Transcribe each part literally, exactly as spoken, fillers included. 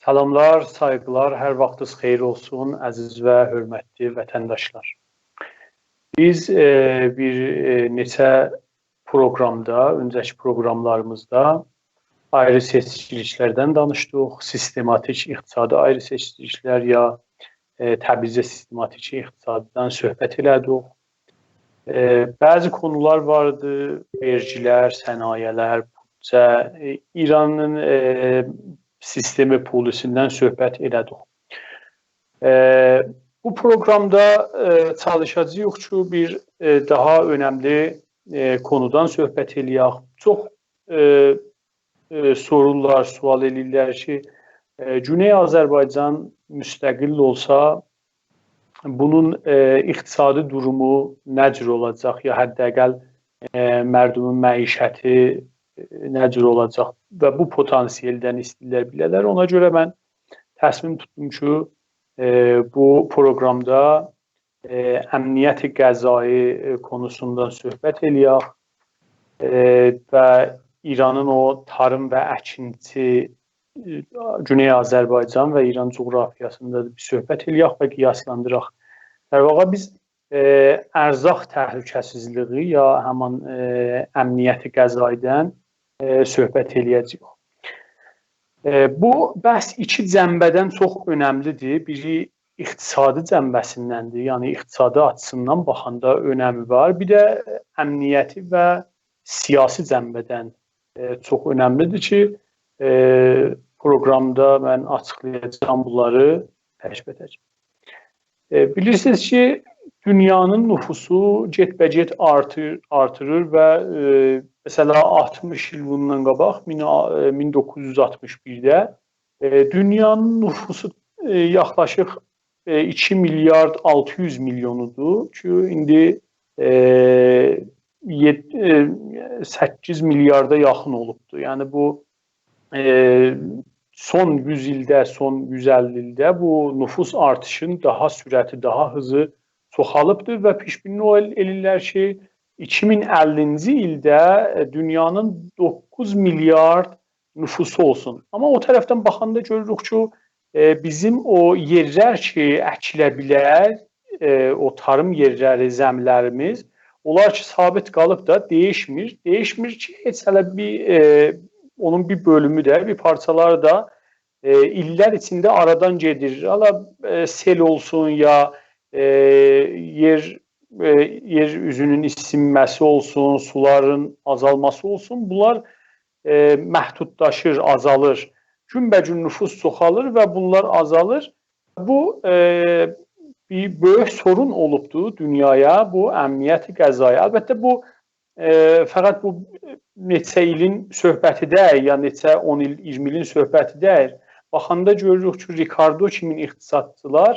سلاملار، سایغیلار، هر واختینیز خئییر اولسون، عزیز و حؤرمتلی وطنداشلار. بیز، ائ، بیر، ائ، نئچه پروگرامدا، اؤنجه‌کی پروگراملاریمیزدا آیری سئچکیلیکلردن دانیشدیق، سیستماتیک اقتصادی آیری سئچکیلیکلر یا، ائ، تبعیض سیستماتیک اقتصاددان صحبت ائله‌دیک. ائ، بعضی کونولار واردی، وئرگیلر، صنایع‌لر، بودجه، ائ، ایرانین، ائ، سیستم پولیسیندن صحبت ائله‌دیک. ائ، بو پروگرامدا، ائ، چالیشاجاغیق کی، بیر، ائ، داها اؤنملی، ائ، کونودان صحبت ائله‌یک. چوخ، ائ، ائ، سورورلار، سؤال ائله‌ییرلر کی، ائ، گونئی آذربایجان مستقل اولسا، بونون، ائ، اقتصادی دورومو نه جور اولاجاق، یا حداقل، ائ، مردمون معیشتی، ائ، نه جور اولاجاق و بو پتانسیلدن ایسته‌ییرلر بیله‌لر. اونا گؤره من تصمیم توتدوم کی، ائ، بو پروگرامدا، ائ، امنیت غذایی، ائ، کونوسوندان صحبت ائله‌یک، ائ، و ایرانین او تاریم و اکینتی، ائ، گونئی آذربایجان و ایران جغرافیاسیندا بیر صحبت ائله‌یک و قیاسلاندیراق. در واقع بیز، ائ، ارزاق تهلکه‌سیزلیگی یا همان، ائ، امنیت غذایی‌دن، ائ، صحبت ائله‌یه‌جه‌ییک. ائ، بو بحث ایکی جنبه‌دن چوخ اؤنملی‌دیر. بیری اقتصادی جنبه‌سیندندیر، یعنی اقتصادی آچیسیندان باخاندا اؤنمی وار. بیر ده امنیتی و سیاسی جنبه‌دن، ائ، چوخ اؤنملی‌دیر کی، ائ، پروگرامدا من آچیقلایاجاغام بونلاری تک‌به‌تک. ائ، بیلیرسینیز کی، دونیانین نفوسو گئت‌به‌گئت آرتیر، آرتیریر و، ائ، مثلا، آلتمیش ایل بوندان قاباق، مین، ائ، مین دوققوز یوز آلتمیش بیرده، ائ، دونیانین نفوسو، ائ، یاخلاشیق، ائ، ایکی میلیارد آلتی یوز میلیونودور کی، ایندی، ائ، یئد-، ائ، سککیز میلیاردا یاخین اولوبدور. یعنی بو، ائ، سون یوز ایلده، سون یوز اللی ایلده بو نفوس آرتیشین داها سرعتی، داها هیزی چوخالیبدیر و پیش‌بینی او ائل-، ائله‌ییرلر کی، ایکی مین اللینجی ایلده، ائ، دونیانین دوققوز میلیارد نفوسو اولسون. آمما او طرفدن باخاندا گؤروروک کی، ائ، بیزیم او یئرلر کی، اکیله بیلر، ائ، او تاریم یئرلری، زمی‌لریمیز، اونلار کی، ثابت قالیب دا، دییشمیر. دییشمیر کی، هئچ هله بیر، ائ، اونون بیر بؤلومو ده، بیر پارچالاری دا، ائ، ایللر ایچینده آرادان گئدیر. حالا، ائ، سئل اولسون یا، ائ، یئر، ائ، یئر اوزونون ایسینمه‌سی اولسون، سولارین آزالماسی اولسون، بونلار، ائ، محدودلاشیر، آزالیر. گون‌به‌گون نفوس چوخالیر و بونلار آزالیر. بو، ائ، بیر بؤیوک سورون اولوبدو دونیایا، بو امنیت غذایی. البته، بو، ائ، فقط بو نئچه ایلین صحبتی دئییل، یا نئچه اون ایل، اییرمی ایلین صحبتی دئییل. باخاندا گؤروروک کی، ریکاردو کیمین اقتصادچیلار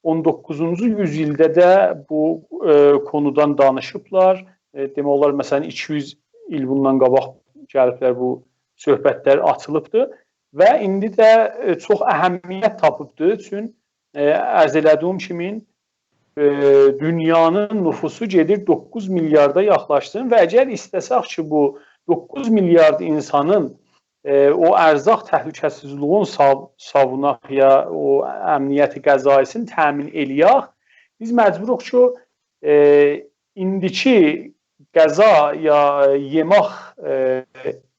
اون دوققوزونجو یوز ایلده ده بو، ائ، کونودان دانیشیبلار. ائ، دئمک اولار، مثلا، ایکی یوز ایل بوندان قاباق گلیبلر، بو صحبتلر آچیلیبدی و ایندی ده، ائ، چوخ اهمیت تاپیبدی. چون، ائ، عرض ائله‌دیگیم کیمین، ائ، دونیانین نفوسو گئدیر دوققوز میلیاردا یاخلاشسین و اگر ایسته‌سک کی، بو دوققوز میلیارد اینسانین، ائ، او ارزاق تهلکه‌سیزلیگین ساو-، ساووناق یا او امنیت غذایی‌سینی تأمین ائله‌یک، بیز مجبوروق کی، ائ، ایندیکی غذا یا یئمک، ائ،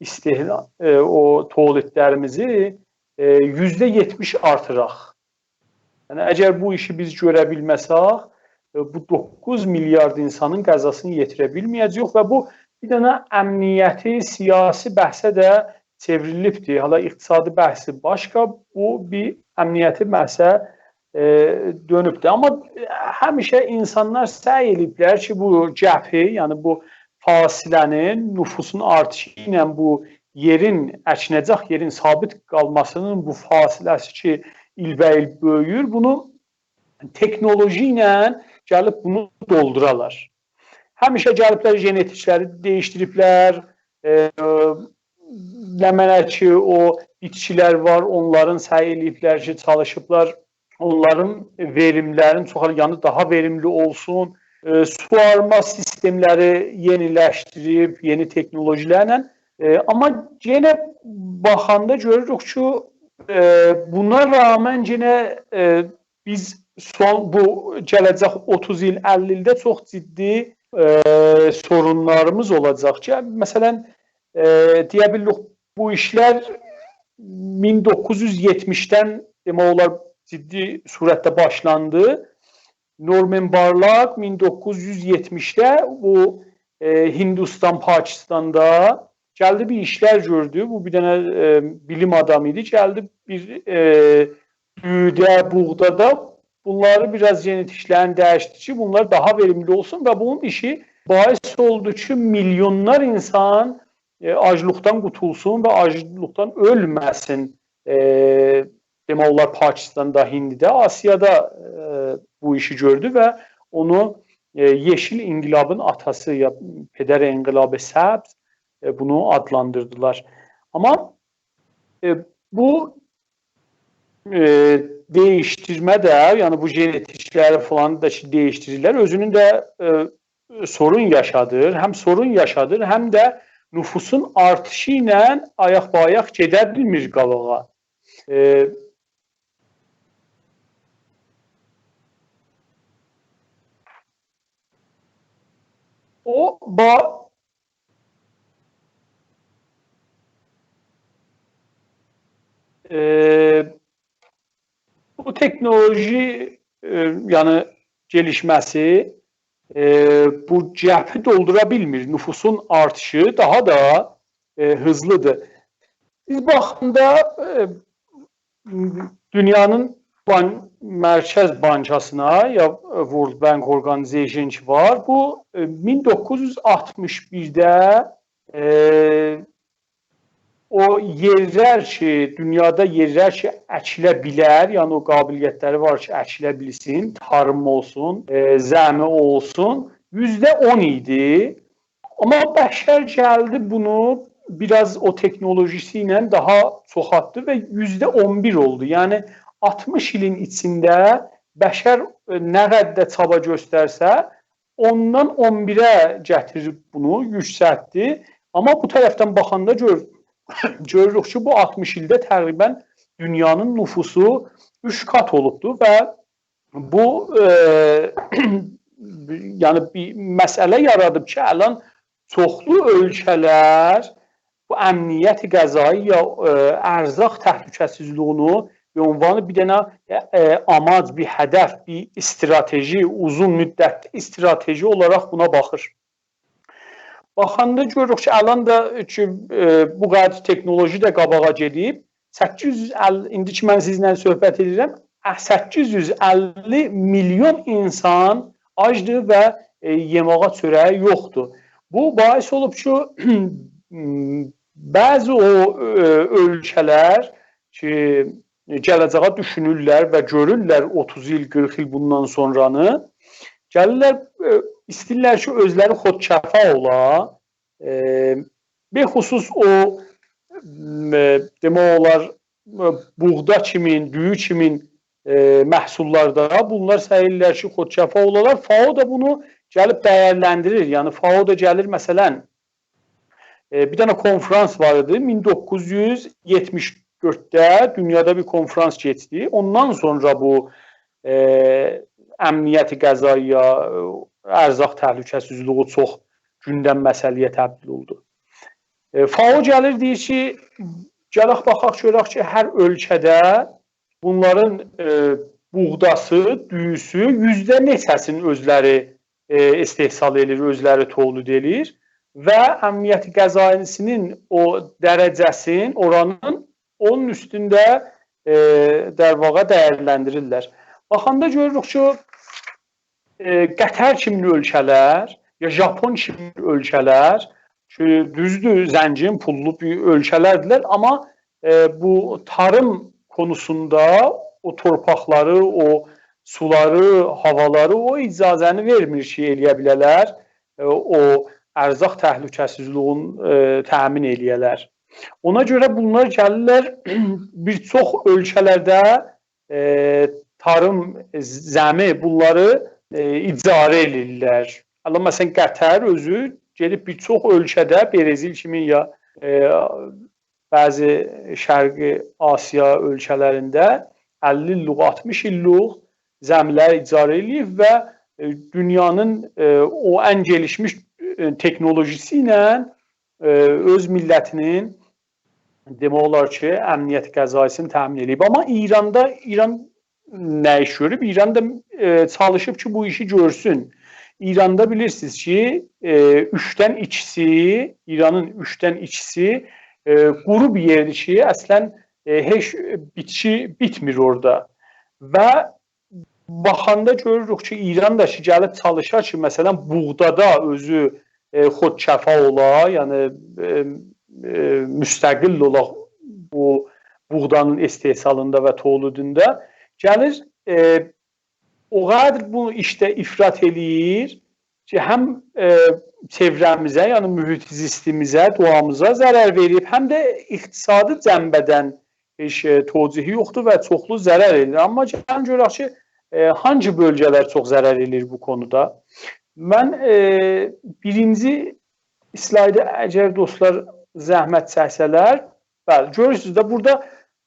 استهلا-، ائ، او تولیدلریمیزی، ائ، یوزده یئتمیش آرتیراق. یعنی، اگر بو ایشی بیز گؤره بیلمه‌سک، ائ، بو دوققوز میلیارد اینسانین غذاسینی یئتیره بیلمه‌یه‌جه‌ییک و بو بیر دنه امنیتی، سیاسی بحثه ده چئوریلیبدیر. حالا اقتصادی بحثی باشقا، بو بیر امنیتی بحثه، ائ، دؤنوبدور. آمما همیشه اینسانلار سعی ائله‌ییبلر کی، بو گپی، یعنی بو فاصله‌نی، نفوسون آرتیشی ایله بو یئرین، اکینه‌جک یئرین ثابت قالماسینین بو فاصله‌سی کی، ایلبه‌ایل بؤیویور، بونو تکنولوژی ایله گلیب بونو دولدورالار. همیشه گلیبلر، ژنتیکلری دییشدیریبلر، ائ، نمنه کی، او بیتکیلر وار، اونلارین سعی ائله‌ییبلر کی، چالیشیبلار اونلارین وئریملرین چوخال-، یعنی داها وئریملی اولسون. ائ، سووارما سیستملری یئنیلشدیریب، یئنی تکنولوژی‌لرله. ائ، آمما یئنه باخاندا گؤروروک کی، ائ، بونا رغماً یئنه، ائ، بیز سون، بو گله‌جک اوتوز ایل، اللی ایلده چوخ جدی، ائ، سورونلاریمیز اولاجاق کی، مثلاً، ائ، دئیه بیلیریک، بو ایشلر مین دوققوز یوز یئتمیشدن، دئمک اولار، جدی صورتده باشلاندی. نورمن بارلاک مین دوققوز یوز یئتمیشده بو، ائ، هیندوستان، پاکستاندا گلدی، بیر ایشلر گؤردو. بو بیر دنه، ائ، بیلیم آدامی ایدی. گلدی بیر، ائ، دویوده، بوغدادا بونلاری بیر آز ژنتیکلرینی دییشدی کی، بونلار داها وئریملی اولسون و بونون ایشی باعث اولدو کی، میلیونلار اینسان، ائ، آجلیقدان قوتولسون و آجلیقدان اؤلمه‌سین. ائ، دئمک اولار، پاکستاندا، هیندیده، آسیادا، ائ، بو ایشی گؤردو و اونو، ائ، یئشیل انقلابین آتاسی، یا پدر انقلاب سبز، ائ، بونو آدلاندیردیلار. آمما، ائ، بو، ائ، دییشدیرمه ده، یعنی بو ژنتیکلری فلان دا کی، دییشدیریرلر، اؤزونون ده، ائ، سورون یاشادیر، هم سورون یاشادیر، هم ده نفوسون آرتیشی ایله آیاق‌باآیاق گئده بیلمیر قاباغا. ائ، او با-، ائ، بو تکنولوژی، ائ، یعنی گلیشمه‌سی، ائ، بو گپی دولدورا بیلمیر. نفوسون آرتیشی داها دا، ائ، هیزلیدیر. بیز باخاندا، ائ، دونیانین بان-، مرکز بانکاسینا، یا World Bank Organization کی وار، بو، ائ، مین دوققوز یوز آلتمیش بیرده، ائ، او یئرلر کی، دونیادا یئرلر کی، اکیله بیلر، یعنی او قابلیتلری وار کی، اکیله بیلسین، تاریم اولسون، ائ، زمی اولسون، یوزده اون ایدی. آمما بشر گلدی بونو بیر آز او تکنولوژیسی ایله داها چوخالتدی و یوزده اون بیر اولدو. یعنی آلتمیش ایلین ایچینده بشر، ائ، نه قدر چابا گؤسترسه، اوندان اون بیره گتیریب بونو یوکسلتدی. آمما بو طرفدن باخاندا گؤر-، گؤروروک کی، بو آلتمیش ایلده تقریباً دونیانین نفوسو اوچ قات اولوبدو و بو، ائ، یعنی بیر مسئله یارادیب کی، الان چوخلو اؤلکه‌لر بو امنیت غذایی یا، ائ، ارزاق تهلکه‌سیزلیگینی به عنوان بیر دنه، ائ، آماج، بیر هدف، بیر استراتژی، اوزون مدتلی استراتژی اولاراق بونا باخیر. باخاندا گؤروروک کی، الان دا کی، ائ، بو قدر تکنولوژی ده قاباغا گئدیب، سککیز یوز اللی، ایندی کی من سیزله صحبت ائدیرم، ا، سککیز یوز اللی میلیون اینسان آجدیر و، ائ، یئماغا چؤره‌یی یوخدور. بو باعث اولوب کی، بعضی او، ائ، اؤلکه‌لر کی، گله‌جه‌یه دوشونورلر و گؤرورلر اوتوز ایل، قیرخ ایل بوندان سونرانی، گلیرلر، ائ، ایسته‌ییرلر کی، اؤزلری خودکفا اولا. ائ، بخصوص او، م، دئمک اولار، ائ، بوغدا کیمین، دویو کیمین، ائ، محصوللاردا بونلار سعی ائدیرلر کی، خودکفا اولالار. فائو دا بونو گلیب دیرلندیریر. یعنی فائو دا گلیر، مثلاً، ائ، بیر دنه کنفرانس وار ایدی، مین دوققوز یوز یئتمیش دؤردده دونیادا بیر کنفرانس کئچدی. اوندان سونرا بو، ائ، امنیت غذایی یا، ائ، ارزاق تهلکه‌سیزلیگی چوخ گوندم مسئله‌یه تبدیل اولدو. ائ، فائو گلیر، دئییر کی، گلک باخاق، گؤرک کی، هر اؤلکه‌ده بونلارین، ائ، بوغداسی، دویوسو یوزده نئچه‌سینی اؤزلری، ائ، استحصال ائله‌ییر، اؤزلری تولید ائله‌ییر و امنیت غذایی‌سینین او درجه‌سین، اورانین، اونون اوستونده، ائ، در واقع دیرلندیریرلر. باخاندا گؤروروک کی، ائ، قطر کیمین اؤلکه‌لر، یا ژاپون کیمین اؤلکه‌لر کی، دوزدور، زنگین، پوللو بیر اؤلکه‌لردیلر، آمما، ائ، بو تاریم قونوسوندا او تورپاقلاری، او سولاری، هاوالاری او اجازه‌نی وئرمیر کی، ائله‌یه بیله‌لر، ائ، او ارزاق تهلکه‌سیزلیگین، ائ، تأمین ائله‌یه‌لر. اونا گؤره بونلار گلیرلر، بیر چوخ اؤلکه‌لرده، ائ، تاریم، زمی بونلاری، ائ، اجاره ائله‌ییرلر. الان، مثلاً، قطر اؤزو گئدیب بیر چوخ اؤلکه‌ده، برزیل کیمی یا، ائ، بعضی شرقی آسیا اؤلکه‌لرینده اللی ایللیک، آلتمیش ایللیک زمی‌لری اجاره ائله‌ییب و، ائ، دونیانین، ائ، او ان گلیشمیش، ائ، تکنولوژی‌سی ایله، ائ، اؤز میللتینین دئمک اولار کی، امنیت غذایی‌سینی تأمین ائله‌ییب. آمما ایراندا، ایران نه ایش گؤروب؟ ایران دا، ائ، چالیشیب کی، بو ایشی گؤرسون. ایراندا بیلیرسینیز کی، ائ، اوچدن ایکیسی، ایرانین اوچدن ایکیسی، ائ، قورو بیر یئردیر کی، اصلاً، ائ، هئچ بیتکی بیتمیر اورادا. و باخاندا گؤروروک کی، ایران دا کی، گلیب چالیشار کی، مثلاً، بوغدادا اؤزو، ائ، خودکفا اولا، یعنی، ائ، ائ، مستقل اولا بو بوغدانین استحصالیندا و تولیدیندا. گلیر، ائ، او قدر بو ایشده افراط ائله‌ییر کی، هم، ائ، چئوره‌میزه، یعنی محیط زیستیمیزه، دوغامیزا ضرر وئریب، هم ده اقتصادی جنبه‌دن هئچ، ائ، توجیهی یوخدور و چوخلو ضرر ائله‌ییر. آمما گلین گؤرک کی، ائ، هانگی بؤلگه‌لر چوخ ضرر ائله‌ییر بو کونودا. من، ائ، بیرینجی اسلایدی، اگر دوستلار زحمت چکسه‌لر، بلی، گؤرورسونوز ده، بورادا،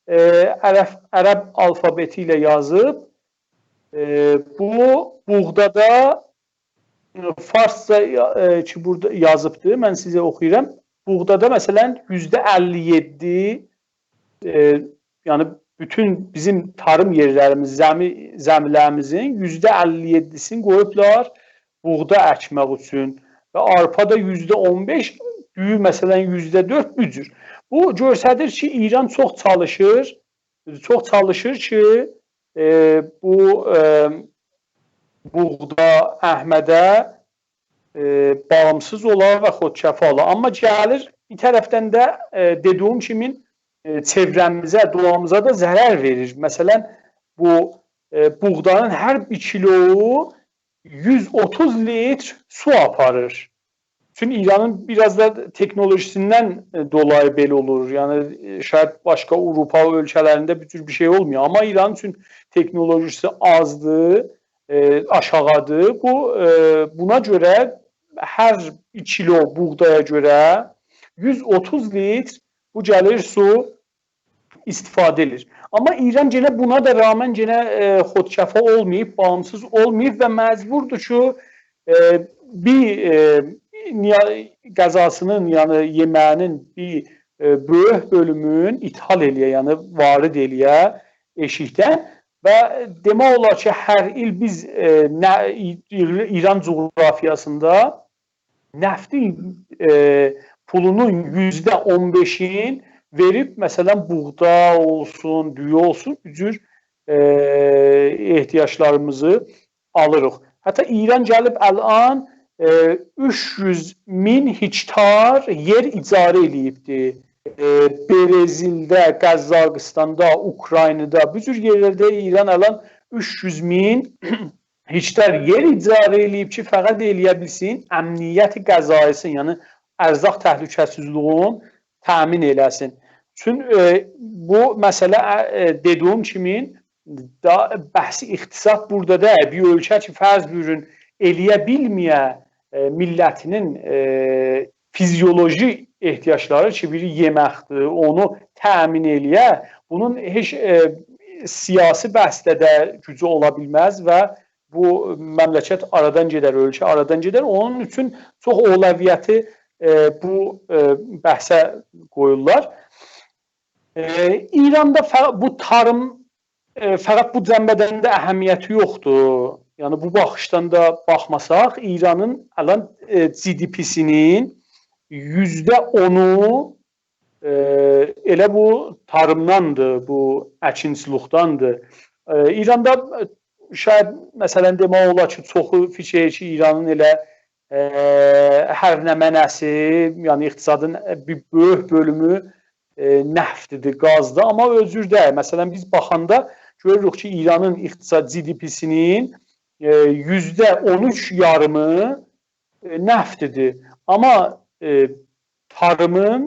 ائ، عرب، عرب آلفابئتی ایله یازیب. ائ، بو بوغدادا، ائ، فارسجا، ائ، کی، بورادا یازیبدی، من سیزه اوخویورام. بوغدادا، مثلاً، یوزده اللی یئددی، ائ، یعنی بوتون بیزیم تاریم یئرلریمیز، زمی، زمی‌لریمیزین یوزده اللی یئددی‌سینی قویوبلار بوغدا اکمک اوچون. و آرپا دا یوزده اون بئش، دویو، مثلاً، یوزده دؤرد، بو جور. بو گؤستریر کی، ایران چوخ چالیشیر، چوخ چالیشیر کی، ائ، بو، ائ، بوغدا، اهمده، ائ، باغیمسیز اولا و خودکفا اولا. آمما گلیر بیر طرفدن ده، ائ، دئدیگیم کیمی، ائ، چئوره‌میزه، دوغامیزا دا ضرر وئریر. مثلاً، بو، ائ، بوغدانین هر بیر کیلووو یوز اوتوز لیتر سو آپاریر. چون ایرانین بیر آز دا تکنولوژی‌سیندن، ائ، دولایی بئله اولور. یعنی، ائ، شاید باشقا آوروپا اؤلکه‌لرینده بو جور بیر شئی اولمویا. آمما ایران اوچون تکنولوژی‌سی آزدیر، ائ، آشاغیدیر. بو، ائ، بونا گؤره هر بیر کیلو بوغدایا گؤره یوز اوتوز لیتر بو گلیر سو استفاده ائدیر. آمما ایران یئنه بونا دا رغماً یئنه، ائ، خودکفا اولماییب، باغیمسیز اولماییب و مجبوردور کی، ائ، بیر، ائ، نیا-، غذاسینین، یعنی یئمه‌یینین بیر، ائ، بؤیوک بؤلومون ایتحال ائله‌یه، یعنی وارد ائله‌یه ائشیکدن. و دئمک اولار کی، هر ایل بیز، ائ، نه، ای-، ایران جغرافیاسیندا نفتین، ائ، پولونون یوزده اون بئشین وئریب، مثلاً، بوغدا اولسون، دویو اولسون، بو جور، ائ، احتیاجلاریمیزی آلیریق. حتی ایران گلیب الان، ائ، اوچ یوز مین هکتار یئر اجاره ائله‌ییبدی. ائ، برزیلده، قزاقیستاندا، اوکراینادا، بو جور یئرلرده ایران الان اوچ یوز مین هکتار یئر اجاره ائله‌ییب کی، فقط ائله‌یه بیلسین امنیت غذایی‌سین، یعنی ارزاق تهلکه‌سیزلیگین تأمین ائله‌سین. چون، ائ، بو مسئله، ائ، دئدیگیم کیمی، دا، بحث اقتصاد بورادا دئییل. بیر اؤلکه کی، فرض بویورون، ائله‌یه بیلمه‌یه، ائ، میللتینین، ائ، فیزیولوژی احتیاجلاری کی، بیری یئمکدیر، اونو تأمین ائله‌یه، بونون هئچ، ائ، سیاسی بحثده ده گوجو اولا بیلمز و بو مملکت آرادان گئدر، اؤلکه آرادان گئدر. اونون اوچون چوخ اولویتی، ائ، بو، ائ، بحثه قویورلار. ائ، ایراندا ف-، بو تاریم، ائ، فقط بو جنبه‌دن ده اهمیتی یوخدور. یعنی، بو باخیشدان دا باخماساق، ایرانین الان، ائ، جی دی پی‌سینین یوزده اونو، ائ، ائله بو تاریمداندیر، بو اکینچیلیقداندیر. ائ، ایراندا، ائ، شاید، مثلاً، دئمک اولار کی، چوخو فیکیر کی، ایرانین ائله، ائ، هر نمنه‌سی، یعنی اقتصادین بیر بؤیوک بؤلومو، ائ، نفتدیر، گازدیر. آمما اؤزور دئییل. مثلاً، بیز باخاندا گؤروروک کی، ایرانین اقتصاد، جی دی پی‌سینین، ائ، یوزده اون اوچ یاریمی، ائ، نفتدیر. آمما، ائ، تاریمین،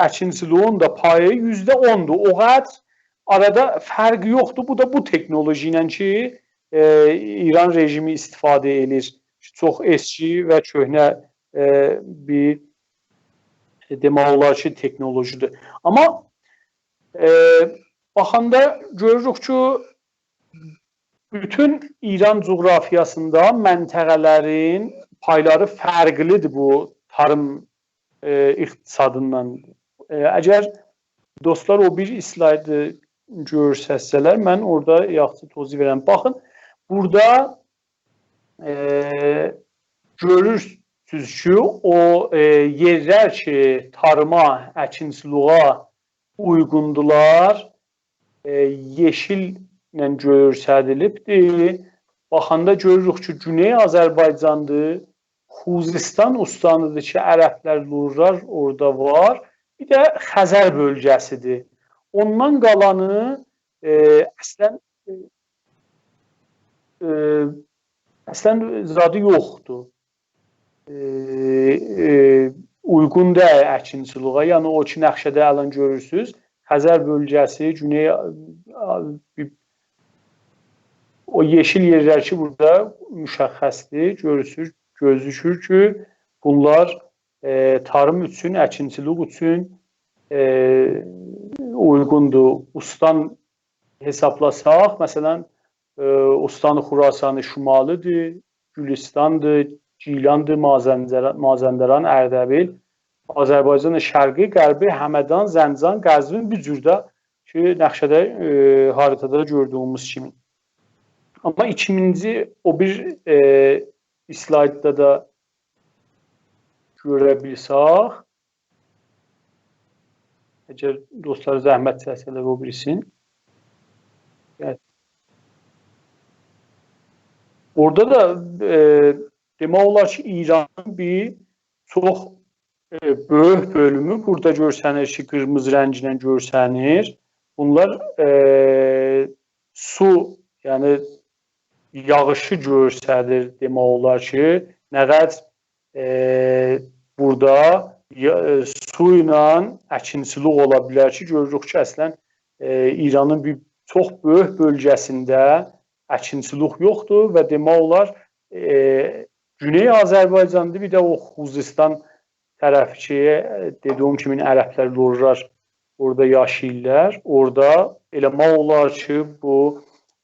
اکینچیلیگین ده پایی یوزده اوندور. او قدر آرادا فرق یوخدور. بو دا بو تکنولوژی ایله کی، ائ، ایران رژیمی استفاده ائدیر. چوخ اسکی و کؤهنه، ائ، بیر، ائ، دئمک اولار کی، تکنولوژی‌دیر. آمما ائ، باخاندا گؤروروک کی، بوتون ایران جغرافیاسیندا منطقه‌لرین پایلاری فرقلیدیر بو تاریم، ائ، اقتصادیندان. ائ، اگر دوستلار او بیر اسلایدی گؤرسه‌سه‌لر، من اورادا یاخشی توضیح وئرم. باخین، بورادا، ائ، گؤرورسونوز کی، او، ائ، یئرلر کی، تاریما، اکینچیلیغا اویغوندولار، ائ، یئشیلله گؤرسدیلیبدیر. باخاندا گؤروروک کی، گونئی آذربایجاندیر، خوزستان اوستانیدیر کی، عربلر، لورلار اورادا وار. بیر ده خزر بؤلگه‌سیدیر. اوندان قالانی، ائ، اصلا، ائ، اصلا زادی یوخدور. ائ، ائ، اویغون دئییل اکینچیلیغا. یعنی او کی، نقشه‌ده الان گؤرورسونوز، خزر بؤلگه‌سی، گونئی، آ، آ، او یئشیل یئرلر کی، بورادا مشخصدیر. گؤرورسونوز، گؤزوکور کی، بونلار، ائ، تاریم اوچون، اکینچیلیک اوچون، ائ، اویغوندور. اوستان حسابلاساق، مثلا، ائ، استان خراسان شمالی‌دیر، گلستان‌دیر، گیلاندیر، مازندران، مازندران، اردبیل، آذربایجان شرقی، غربی، همدان، زنجان، قزوین، بو جور ده کی، نقشه‌ده، ائ، خریطادا گؤردویوموز کیمی. آمما ایکینجی، او بیر، ائ، اسلایددا دا گؤره بیلسک، اگر دوستلار زحمت چکسه‌لر او بیریسین. بلی. اورادا دا، ائ، دئمک اولار کی، ایرانین بیر چوخ، ائ، بؤیوک بؤلومو بورادا گؤرسنیر کی، قیرمیزی رنگله گؤرسنیر. بونلار، ائ، سو، یعنی یاغیشی گؤرسدیر، دئمک اولار کی، نه قدر، ائ، بورادا یا، ائ، سو ایله اکینچیلیک اولا بیلر کی، گؤروروک کی، اصلا، ائ، ایرانین بیر چوخ بؤیوک بؤلگه‌سینده اکینچیلیک یوخدور و دئمک اولار، ائ، گونئی آذربایجاندیر، بیر ده او خوزستان طرفی کی، ائ، دئدیییم کیمی عربلر، لورلار اورادا یاشاییرلار. اورادا ائله‌مک اولار کی، بو،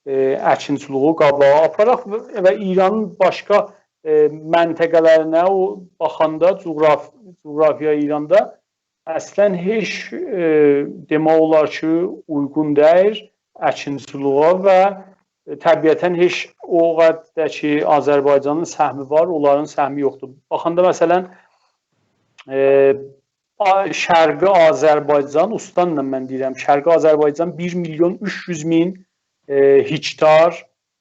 ائ، اکینچیلیغی قاباغا آپاراق و، و ایرانین باشقا، ائ، منطقه‌لرینه او باخاندا جغراف-، جغرافیا ایراندا اصلا هئچ، ائ، دئمک اولار کی، اویغون دئییل اکینچیلیغا و، ائ، طبیعتا هئچ او قدر ده کی، آذربایجانین سهمی وار، اونلارین سهمی یوخدور. باخاندا، مثلا، ائ، آ-، شرقی آذربایجان، اوستانلا من دئییرم، شرقی آذربایجان بیر میلیون اوچ یوز مین، ائ، هکتار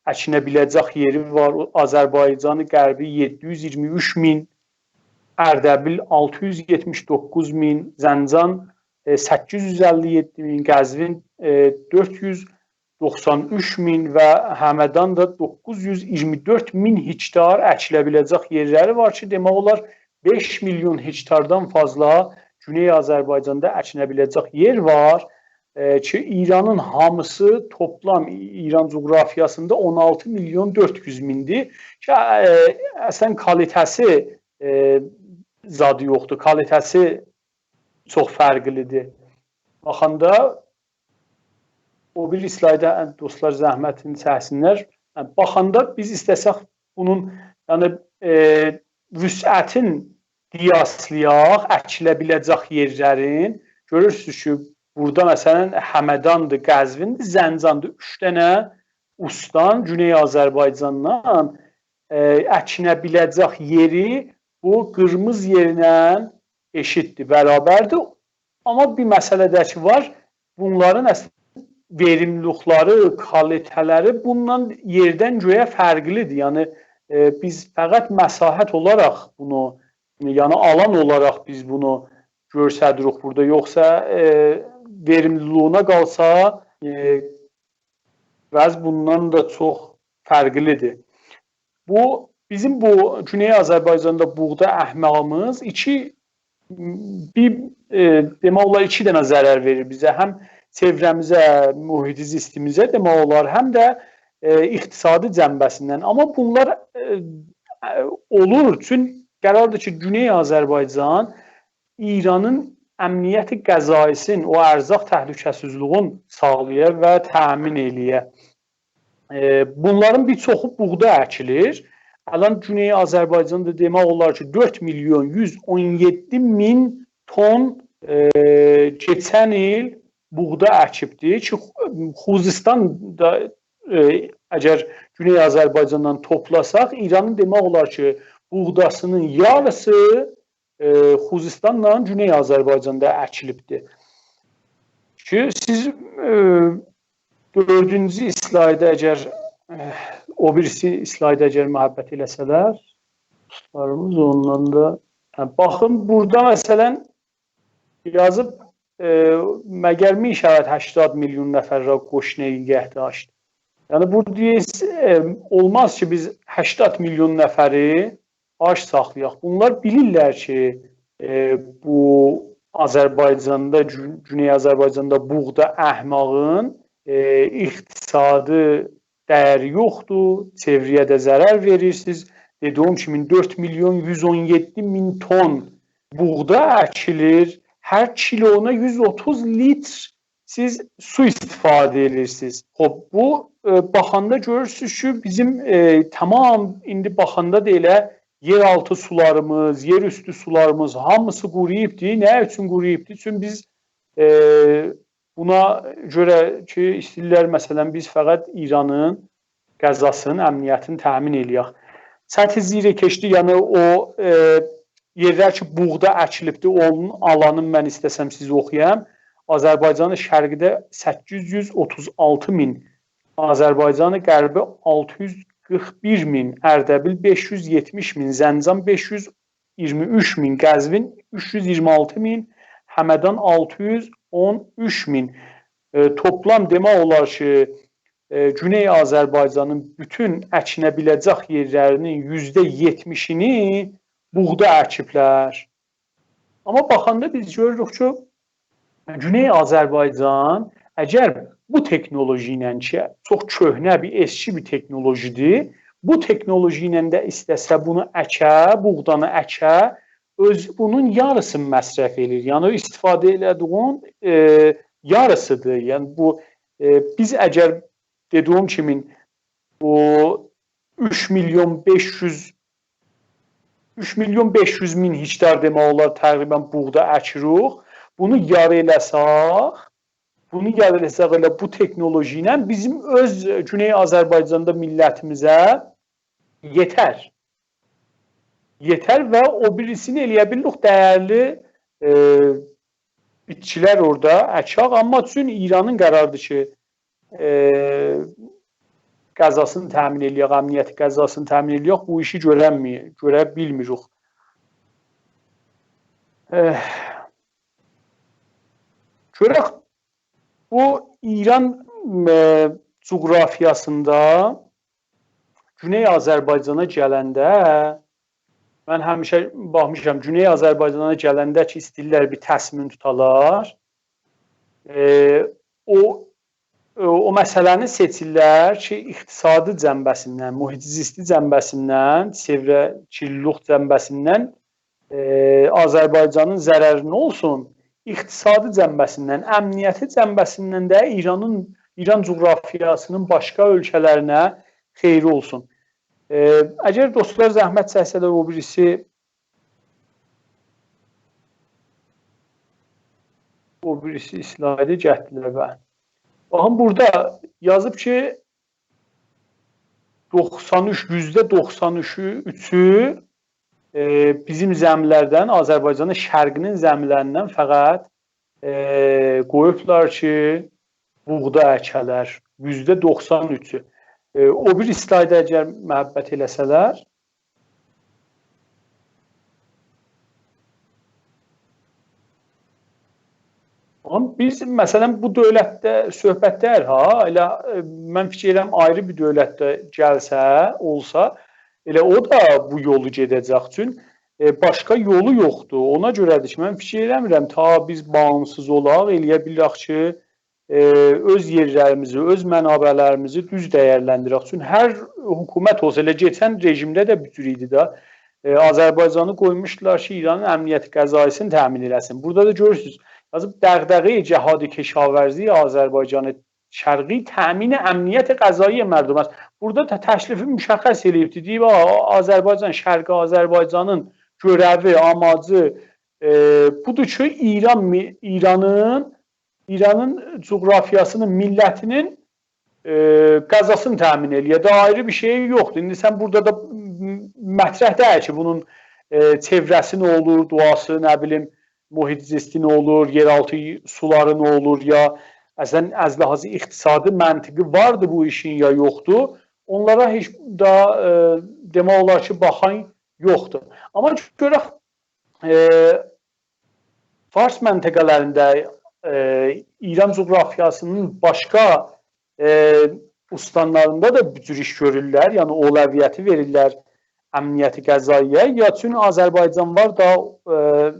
اکینه بیله‌جک یئری وار. آذربایجان غربی یئددی یوز اییرمی اوچ مین، اردبیل آلتی یوز یئتمیش دوققوز مین، زنجان، ائ، سککیز یوز اللی یئددی مین، قزوین، ائ، دؤرد یوز دوخسان اوچ مین و همدان دا دوققوز یوز اییرمی دؤرد مین هکتار اکیله بیله‌جک یئرلری وار کی، دئمک اولار بئش میلیون هکتاردان فاضلا گونئی آذربایجاندا اکینه بیله‌جک یئر وار. ائ، کی، ایرانین هامیسی توپلام ای-، ایران جغرافیاسیندا اون آلتی میلیون دؤرد یوز میندیر. کی، ائ، اصلا کالیته‌سی، ائ، زادی یوخدور. کالیته‌سی چوخ فرقلیدیر. باخاندا او بیر اسلایدا، دوستلار زحمتینی چکسینلر. هه، باخاندا بیز ایسته‌سک بونون، یعنی، ائ، وسعتین قیاسلایاق، اکیله بیله‌جک یئرلرین. گؤرورسونوز کی، بورادا مثلا همداندیر، قزویندیر، زنجاندیر. اوچ دنه اوستان گونئی آذربایجاندان، ائ، اکینه بیله‌جک یئری بو قیرمیزی یئرله ائشیتدیر، برابردیر. آمما بیر مسئله ده کی وار، بونلارین اصلا وئریملیلیکلری، کالیته‌لری بوندان یئردن گؤیه فرقلیدیر. یعنی، ائ، بیز فقط مساحت اولاراق بونو، یعنی آلان اولاراق بیز بونو گؤرسدیریک بورادا. یوخسا، ائ، وئریملیلیگینه قالسا، ائ، وضع بوندان دا چوخ فرقلیدیر. بو، بیزیم بو گونئی آذربایجاندا بوغدا اکمه‌ییمیز ایکی، بیر، ائ، دئمک اولار، ایکی دنه ضرر وئریر بیزه. هم چئوره‌میزه، محیط زیستیمیزه دئمک اولار، هم ده، ائ، اقتصادی جنبه‌سیندن. آمما بونلار، ائ، ائ، اولور، چون قراردیر کی، گونئی آذربایجان ایرانین امنیت غذایی‌سین، او ارزاق تهلکه‌سیزلیگین ساغلایا و تأمین ائله‌یه. ائ، بونلارین بیر چوخو بوغدا اکیلیر. الان گونئی آذربایجاندا دئمک اولار کی، دؤرد میلیون یوز اون یئددی مین تون، ائ، کئچن ایل بوغدا اکیبدی کی، خو-، خوزستان دا، ائ، اگر گونئی آذربایجاندان توپلاساق، ایرانین دئمک اولار کی، بوغداسینین یاریسی، ائ، خوزستانلا گونئی آذربایجاندا اکیلیبدی. کی، سیز، ائ، دؤردونجو اسلایدا اگر، ائ، او بیریسی اسلایدا اگر محبت ائله‌سه‌لر، دوستلاریمیز اوندان دا، هه، باخین، بورادا مثلا یازیب، ائ، «مگر می‌شود هشتاد میلیون نفر را گشنگی نگه داشت؟» یعنی، بو دئییر، ائ، اولماز کی، بیز هشتاد میلیون نفری آج ساخلایاق. بونلار بیلیرلر کی، ائ، بو آذربایجاندا، گو-، گونئی آذربایجاندا بوغدا اکماغین، ائ، اقتصادی ده‌یری یوخدور، چئوره‌یه ده ضرر وئریر. سیز، دئدیگیم کیمی، دؤرد میلیون یوز اون یئددی مین تون بوغدا اکیلیر، هر کیلونا یوز اوتوز لیتر سیز سو استفاده ائدیرسینیز. خوب، بو، ائ، باخاندا گؤرورسونوز کی، بیزیم، ائ، تمام ایندی باخاندا دا ائله یئرآلتی سولاریمیز، یئراوستو سولاریمیز هامیسی قورویوبدور. نه اوچون قورویوبدور؟ چونکی بیز، ائ، بونا گؤره کی، ایسته‌ییرلر، مثلا، بیز فقط ایرانین غذاسینین، امنیتینی تأمین ائله‌یک. سطح زیر کشتی، یعنی او، ائ، یئرلر کی، بوغدا اکیلیبدیر، اونون آلانین من ایسته‌سم سیزه اوخویام. آذربایجانین شرقیده سککیز یوز اوتوز آلتی مین، آذربایجان غربی آلتی یوز قیرخ بیر مین، اردبیل بئش یوز یئتمیش مین، زنجان بئش یوز ایگیرمی اوچ مین، قزوین اوچ یوز ایگیرمی آلتی مین، همدان آلتی یوز اون اوچ مین. ائ، توپلام دئمک اولار کی، ائ، گونئی آذربایجانین بوتون اکینه بیله‌جک یئرلرینین یوزده یئتمیشینی بوغدا اکیبلر. آمما باخاندا بیز گؤروروک کی، گونئی آذربایجان، اگر بو تکنولوژی ایله کی، چوخ کؤهنه بیر، اسکی بیر تکنولوژی‌دیر، بو تکنولوژی ایله ده ایسته‌سه بونو اکه، بوغدانی اکه، اؤزو بونون یاریسینی مصرف ائله‌ییر. یعنی، او استفاده ائله‌دیگین، ائ، یاریسی‌دیر. یعنی، بو، ائ، بیز اگر، دئدیگیم کیمی، بو اوچ میلیون بئش یوز، اوچ میلیون بئش یوز مین هکتار دئمک اولار تقریبا بوغدا اکیریک. بونو یاری ائله‌سک، بونو یاری ائله‌سک ائله بو تکنولوژی ایله بیزیم اؤز گونئی آذربایجاندا میللتیمیزه یئتر. یئتر و او بیریسینی ائله‌یه بیلیریک ده‌یرلی، ائ، بیتکیلر اورادا اکک. آمما چون ایرانین قراری‌دیر کی، ائ، غذاسینی تأمین ائله‌یک، امنیت غذاسینی تأمین ائله‌یک، بو ایشی گؤرنمه‌یه، گؤره بیلمیریک. ائ، گؤرک، بو ایران، ائ، جغرافیاسیندا گونئی آذربایجانا گلنده، من همیشه باخمیشام، گونئی آذربایجانا گلنده کی، ایسته‌ییرلر بیر تصمیم توتالار. ائ، او، او، او مسئله‌نی سئچیرلر کی، اقتصادی جنبه‌سیندن، محیط زیستی جنبه‌سیندن، چئوره کیرلیلیک جنبه‌سیندن، ائ، آذربایجانین ضررینه اولسون، اقتصادی جنبه‌سیندن، امنیتی جنبه‌سیندن ده ایرانین، ایران جغرافیاسینین باشقا اؤلکه‌لرینه خئیری اولسون. ائ، اگر دوستلار زحمت چکسه‌لر، او بیریسی، او بیریسی اسلایدی گتیردیلر، بلی. باخین، بورادا یازیب کی، دوخسان اوچ، یوزده دوخسان اوچو، ائ، بیزیم زمی‌لردن، آذربایجانین شرقی‌نین زمی‌لریندن فقط، ائ، قویوبلار کی، بوغدا اکه‌لر. یوزده دوخسان اوچو. ائ، او بیر اسلایدا اگر محبت ائله‌سه‌لر. آمما بیز، مثلا، بو دؤولتده صحبت دئییل ها، ائله، ائ، من فیکیر ائدیرم، آیری بیر دؤولتده گلسه، اولسا، ائله او دا بو یولو گئده‌جک. چون، ائ، باشقا یولو یوخدور. اونا گؤره‌دیر کی، من فیکیر ائله‌میرم، تا بیز باغیمسیز اولاق، ائله‌یه بیلک کی، ائ، اؤز یئرلریمیزی، اؤز منابع‌لریمیزی دوز دَیَرلندیرک. چون هر حکومت اولسا، ائله کئچن رژیمده ده بو جور ایدی ده. ائ، آذربایجانی قویموشدولار کی، ایرانین امنیت غذایی‌سینی تأمین ائله‌سین. بورادا دا گؤرورسونوز، یازیب: «دغدغهٔ جهاد کشاورزی آذربایجان شرقی تأمین امنیت غذایی مردم است.» بورادا دا تکلیفی مشخص ائله‌ییبدی. دئییب: «آ، آذربایجان شرقی، آذربایجانین گؤره‌وی، آماجی، ائ، بودور کی، ایران می-، ایرانین، ایرانین جغرافیاسینین، میللتینین، ائ، غذاسینی تأمین ائله‌یه. داها آیری بیر شئی یوخدور.» ایندی سن بورادا دا م-، مطرح دئییل کی، بونون، ائ، چئوره‌سی نه اولور، دوغاسی، نه بیلیم، محیط زیستی نه اولور، یئرآلتی سولاری نه اولور، یا اصلاً از لحاظ اقتصادی منطقی واردی بو ایشین، یا یوخدور. اونلارا هئچ دا، ائ، دئمک اولار کی، باخان یوخدور. آمما گؤرک، ائ، فارس منطقه‌لرینده، ائ، ایران جغرافیاسینین باشقا، ائ، استانلاریندا دا بو جور ایش گؤرورلر، یعنی اولویتی وئریرلر امنیت غذایی‌یه، یا چون آذربایجان وار دا، ائ،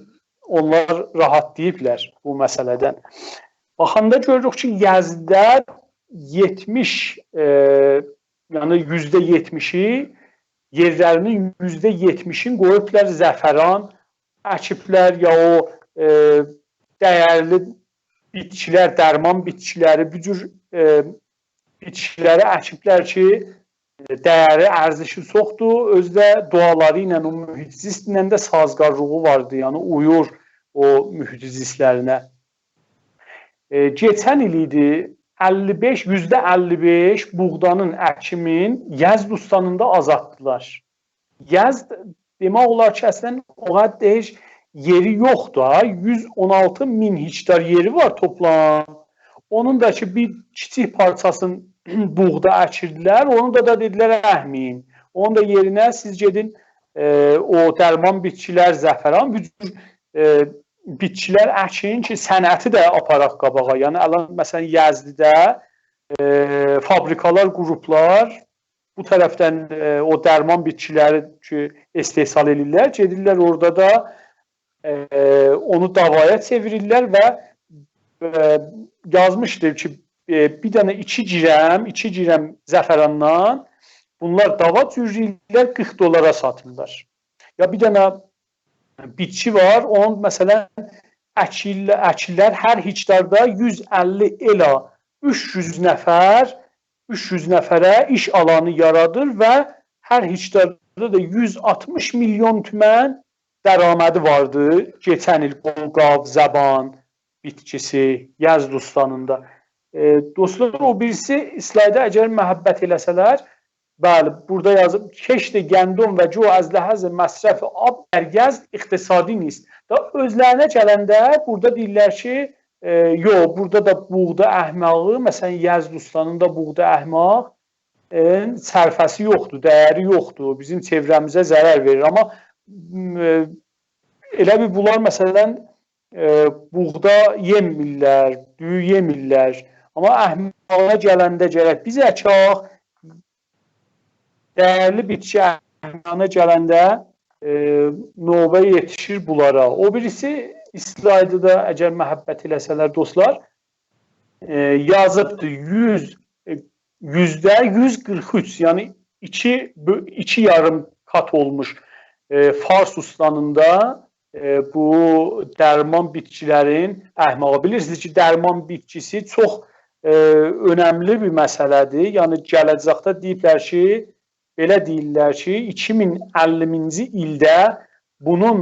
اونلار راحتلاییبلار بو مسئله‌دن. باخاندا گؤروروک کی، یزدده یئتمیش، ائ، یعنی یوزده یئتمیشی، یئرلرینین یوزده یئتمیشینی قویوبلار زعفران اکیبلر، یا او، ائ، دَیرلی بیتکیلر، درمان بیتکیلری، بو جور، ائ، بیتکیلری اکیبلر کی، ائ، دَیری، ارزشی چوخدور. اؤزو ده دوغالاری ایله، او محیط زیست ایله ده سازگارلیغی واردی، یعنی اویور او محیط زیستلرینه. ائ، کئچن ایل ایدی، اللی بئش، یوزده اللی بئش بوغدانین اکیمین یزد استانیندا آزالتدیلار. یزد، دئمک اولار کی، اصلاً او قدر هئچ یئری یوخدور ها. یوز اون آلتی مین هکتار یئری وار توپلام. اونون دا کی، بیر کیچیک پارچاسینی بوغدا اکیردیلر، اونو دا، دا دئدیلر: «اکمه‌یین. اونون دا یئرینه سیز گئدین، ائ، او درمان بیتکیلر، زعفران، بو جور، ائ، بیتکیلر اکین کی، صنعتی ده آپاراق قاباغا.» یعنی الان، مثلاً، یزدده، ائ، فابریکالار قوروبلار، بو طرفدن، ائ، او درمان بیتکیلری کی، استحصال ائدیرلر، گئدیرلر اورادا دا، ائ، اونو داوایا چئویریرلر و، ائ، یازمیشدی کی، ائ، بیر دنه ایکی گرم، ایکی گرم زعفراندان بونلار داوا جورله‌ییرلر، قیرخ دلارا ساتیرلار. یا بیر دنه بیتکی وار، اونون، مثلاً، اکیل-، اکیللر، هر هکتاردا یوز اللی الی اوچ یوز نفر، اوچ یوز نفره ایش آلانی یارادیر و هر هکتاردا دا یوز آلتمیش میلیون تومن درآمدی واردی کئچن ایل قونقاو، زبان بیتکیسی یزد استانیندا. ائ، دوستلار، او بیریسی اسلایدا اگر محبت ائله‌سه‌لر، بلی، بورادا یازیب: «کشت گندم و جو از لحاظ مصرف آب در یزد اقتصادی نیست.» دا اؤزلرینه گلنده بورادا دئییرلر کی، ائ، یوخ، بورادا دا بوغدا اکماغی، مثلاً، یزد استانیندا بوغدا اکماق، ائ، صرفه‌سی یوخدور، دَیری یوخدور، بیزیم چئوره‌میزه ضرر وئریر. آمما، م، ائ، ائله بیل بونلار، مثلاً، ائ، بوغدا یئمیرلر، دویو یئمیرلر. آمما اکماغا گلنده گرک بیز اکاق، دَیرلی بیتکی اکماغا گلنده، ائ، نوبه یئتیشیر بونلارا. او بیریسی اسلایدی دا، اگر محبت ائله‌سه‌لر، دوستلار، ائ، یازیبدی، یوز، ائ، یوزده یوز قیرخ اوچ، یعنی ایکی، بؤ-، ایکی یاریم قات اولموش، ائ، فارس استانیندا، ائ، بو درمان بیتکیلرین اکماغی. بیلیرسینیز کی، درمان بیتکیسی چوخ، ائ، اؤنملی بیر مسئله‌دیر. یعنی گله‌جکده دئییبلر کی، بئله دئییرلر کی، ایکی مین اللی‌مینجی ایلده بونون،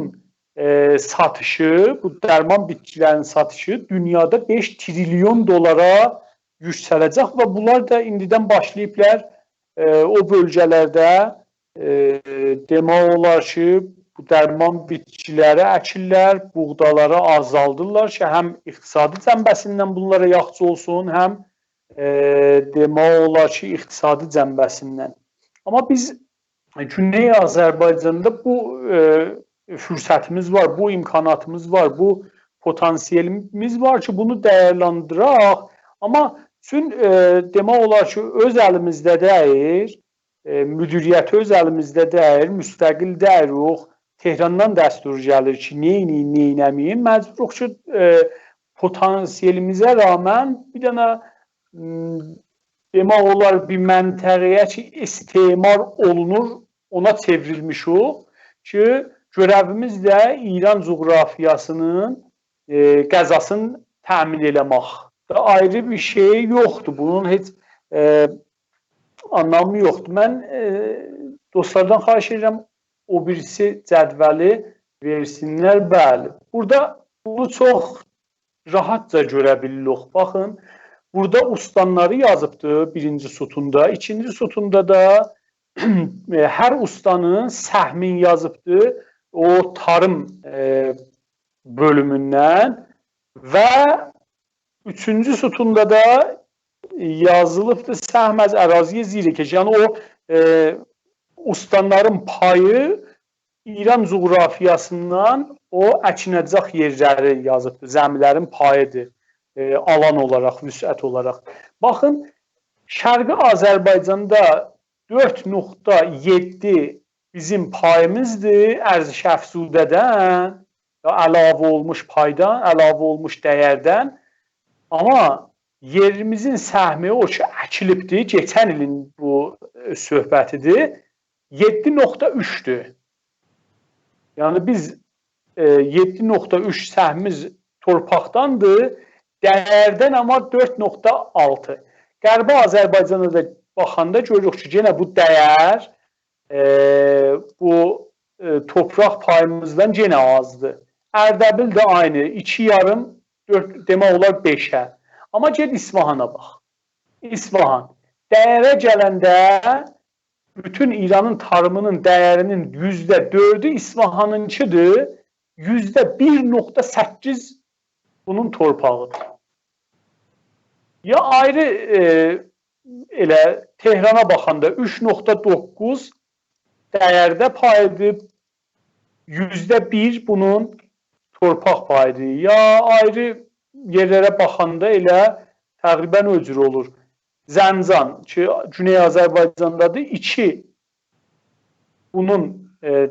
ائ، ساتیشی، بو درمان بیتکیلرین ساتیشی دونیادا بئش تریلیون دلارا یوکسله‌جک و بونلار دا ایندیدن باشلاییبلار، ائ، او بؤلگه‌لرده، ائ، دئمک اولار کی، بو درمان بیتکیلری اکیرلر، بوغدالاری آزالدیرلار کی، هم اقتصادی جنبه‌سیندن بونلارا یاخشی اولسون، هم، ائ، دئمک اولار کی، اقتصادی جنبه‌سیندن. آمما بیز گونئی آذربایجاندا بو، ائ، فرصتیمیز وار، بو امکاناتیمیز وار، بو پتانسیلیمیز وار کی، بونو دیرلندیرک. آمما چون، ائ، دئمک اولار کی، اؤز الیمیزده دئییل، ائ، مدیریتی اؤز الیمیزده دئییل، مستقل دئییل، یوخ، تهراندان دستور گلیر کی، نئینیین، نئینه‌مه‌یین. مجبوروق کی، ائ، پتانسیلیمیزه رغماً بیر دنه، م، دئمک اولار، بیر منطقه‌یه کی، استعمار اولونور، اونا چئوریلمیشیک. کی، گؤرویمیز ده ایران جغرافیاسینین، ائ، غذاسینی تأمین ائله‌مک. دا آیری بیر شئی یوخدور. بونون هئچ، ائ، آنلامی یوخدور. من، ائ، دوستلاردان خواهش ائدیرم، او بیریسی جدولی وئرسینلر. بلی، بورادا بونو چوخ راحتجا گؤره بیلیریک. باخین، بورادا استانلاری یازیبدی بیرینجی ستوندا، ایکینجی ستوندا دا، ائ، هر استانین سهمین یازیبدی او تاریم، ائ، بؤلوموندن و اوچونجو ستوندا دا یازیلیبدی: «سهم از اراضی زیر کشت.» یعنی او، ائ، استانلارین پایی ایران جغرافیاسیندان او اکینه‌جک یئرلری یازیبدی. زمیلرین پاییدیر، ائ، آلان اولاراق، وسعت اولاراق. باخین، شرقی آذربایجاندا دؤرد نقطه یئددی بیزیم پاییمیزدیر ارزش افزوده‌دن، یا علاوه اولموش پایدان، علاوه اولموش دَیَردن. آمما یئریمیزین سهمی، او کی اکیلیبدی، کئچن ایلین بو، ائ، صحبتیدیر، یئددی نقطه اوچدور. یعنی بیز، ائ، یئددی نقطه اوچ سهمیمیز تورپاقداندیر، دَیَردن آمما دؤرد نقطه آلتی. غربی آذربایجانا دا باخاندا گؤروروک کی، یئنه بو دَیَر، ائ، بو، ائ، تورپاق پاییمیزدان یئنه آزدیر. اردبیل ده عینی، ایکی یاریم، دؤرد، دئمک اولار بئشه. آمما گئت اصفهانا باخ. اصفهان، دَیَره گلنده بوتون ایرانین تاریمینین دَیَرینین یوزده دؤردو اصفهانینکیدیر، یوزده بیر نقطه سککیز بونون تورپاغیدیر. یا آیری، ائ، ائله تهرانا باخاندا اوچ نقطه دوققوز دَیَرده پاییدیر، یوزده بیر بونون تورپاق پاییدیر. یا آیری یئرلره باخاندا ائله تقریباً او جور اولور. زنجان کی، گونئی آذربایجاندادیر، ایکی بونون، ائ،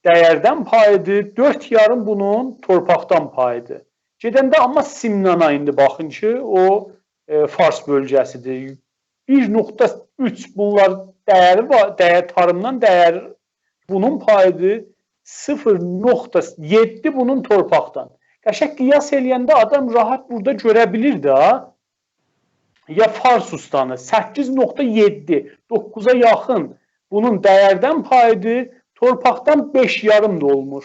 دَیَردن پاییدیر، دؤرد یاریم بونون تورپاقدان پاییدیر. گئدنده آمما سمنانا ایندی باخین کی، او، ائ، فارس بؤلگه‌سیدیر. بیر نقطه اوچ بونلار دَیَری وار، دَیَر، تاریمدان دَیَر بونون پاییدیر، صفر نقطه یئددی بونون تورپاقدان. قشنگ قیاس ائله‌ینده آدام راحت بورادا گؤره بیلیر ده. یا فارس استانی، سککیز نقطه یئددی، دوققوزا یاخین بونون دَیَردن پاییدیر، تورپاقدان بئش یاریم دا اولمور.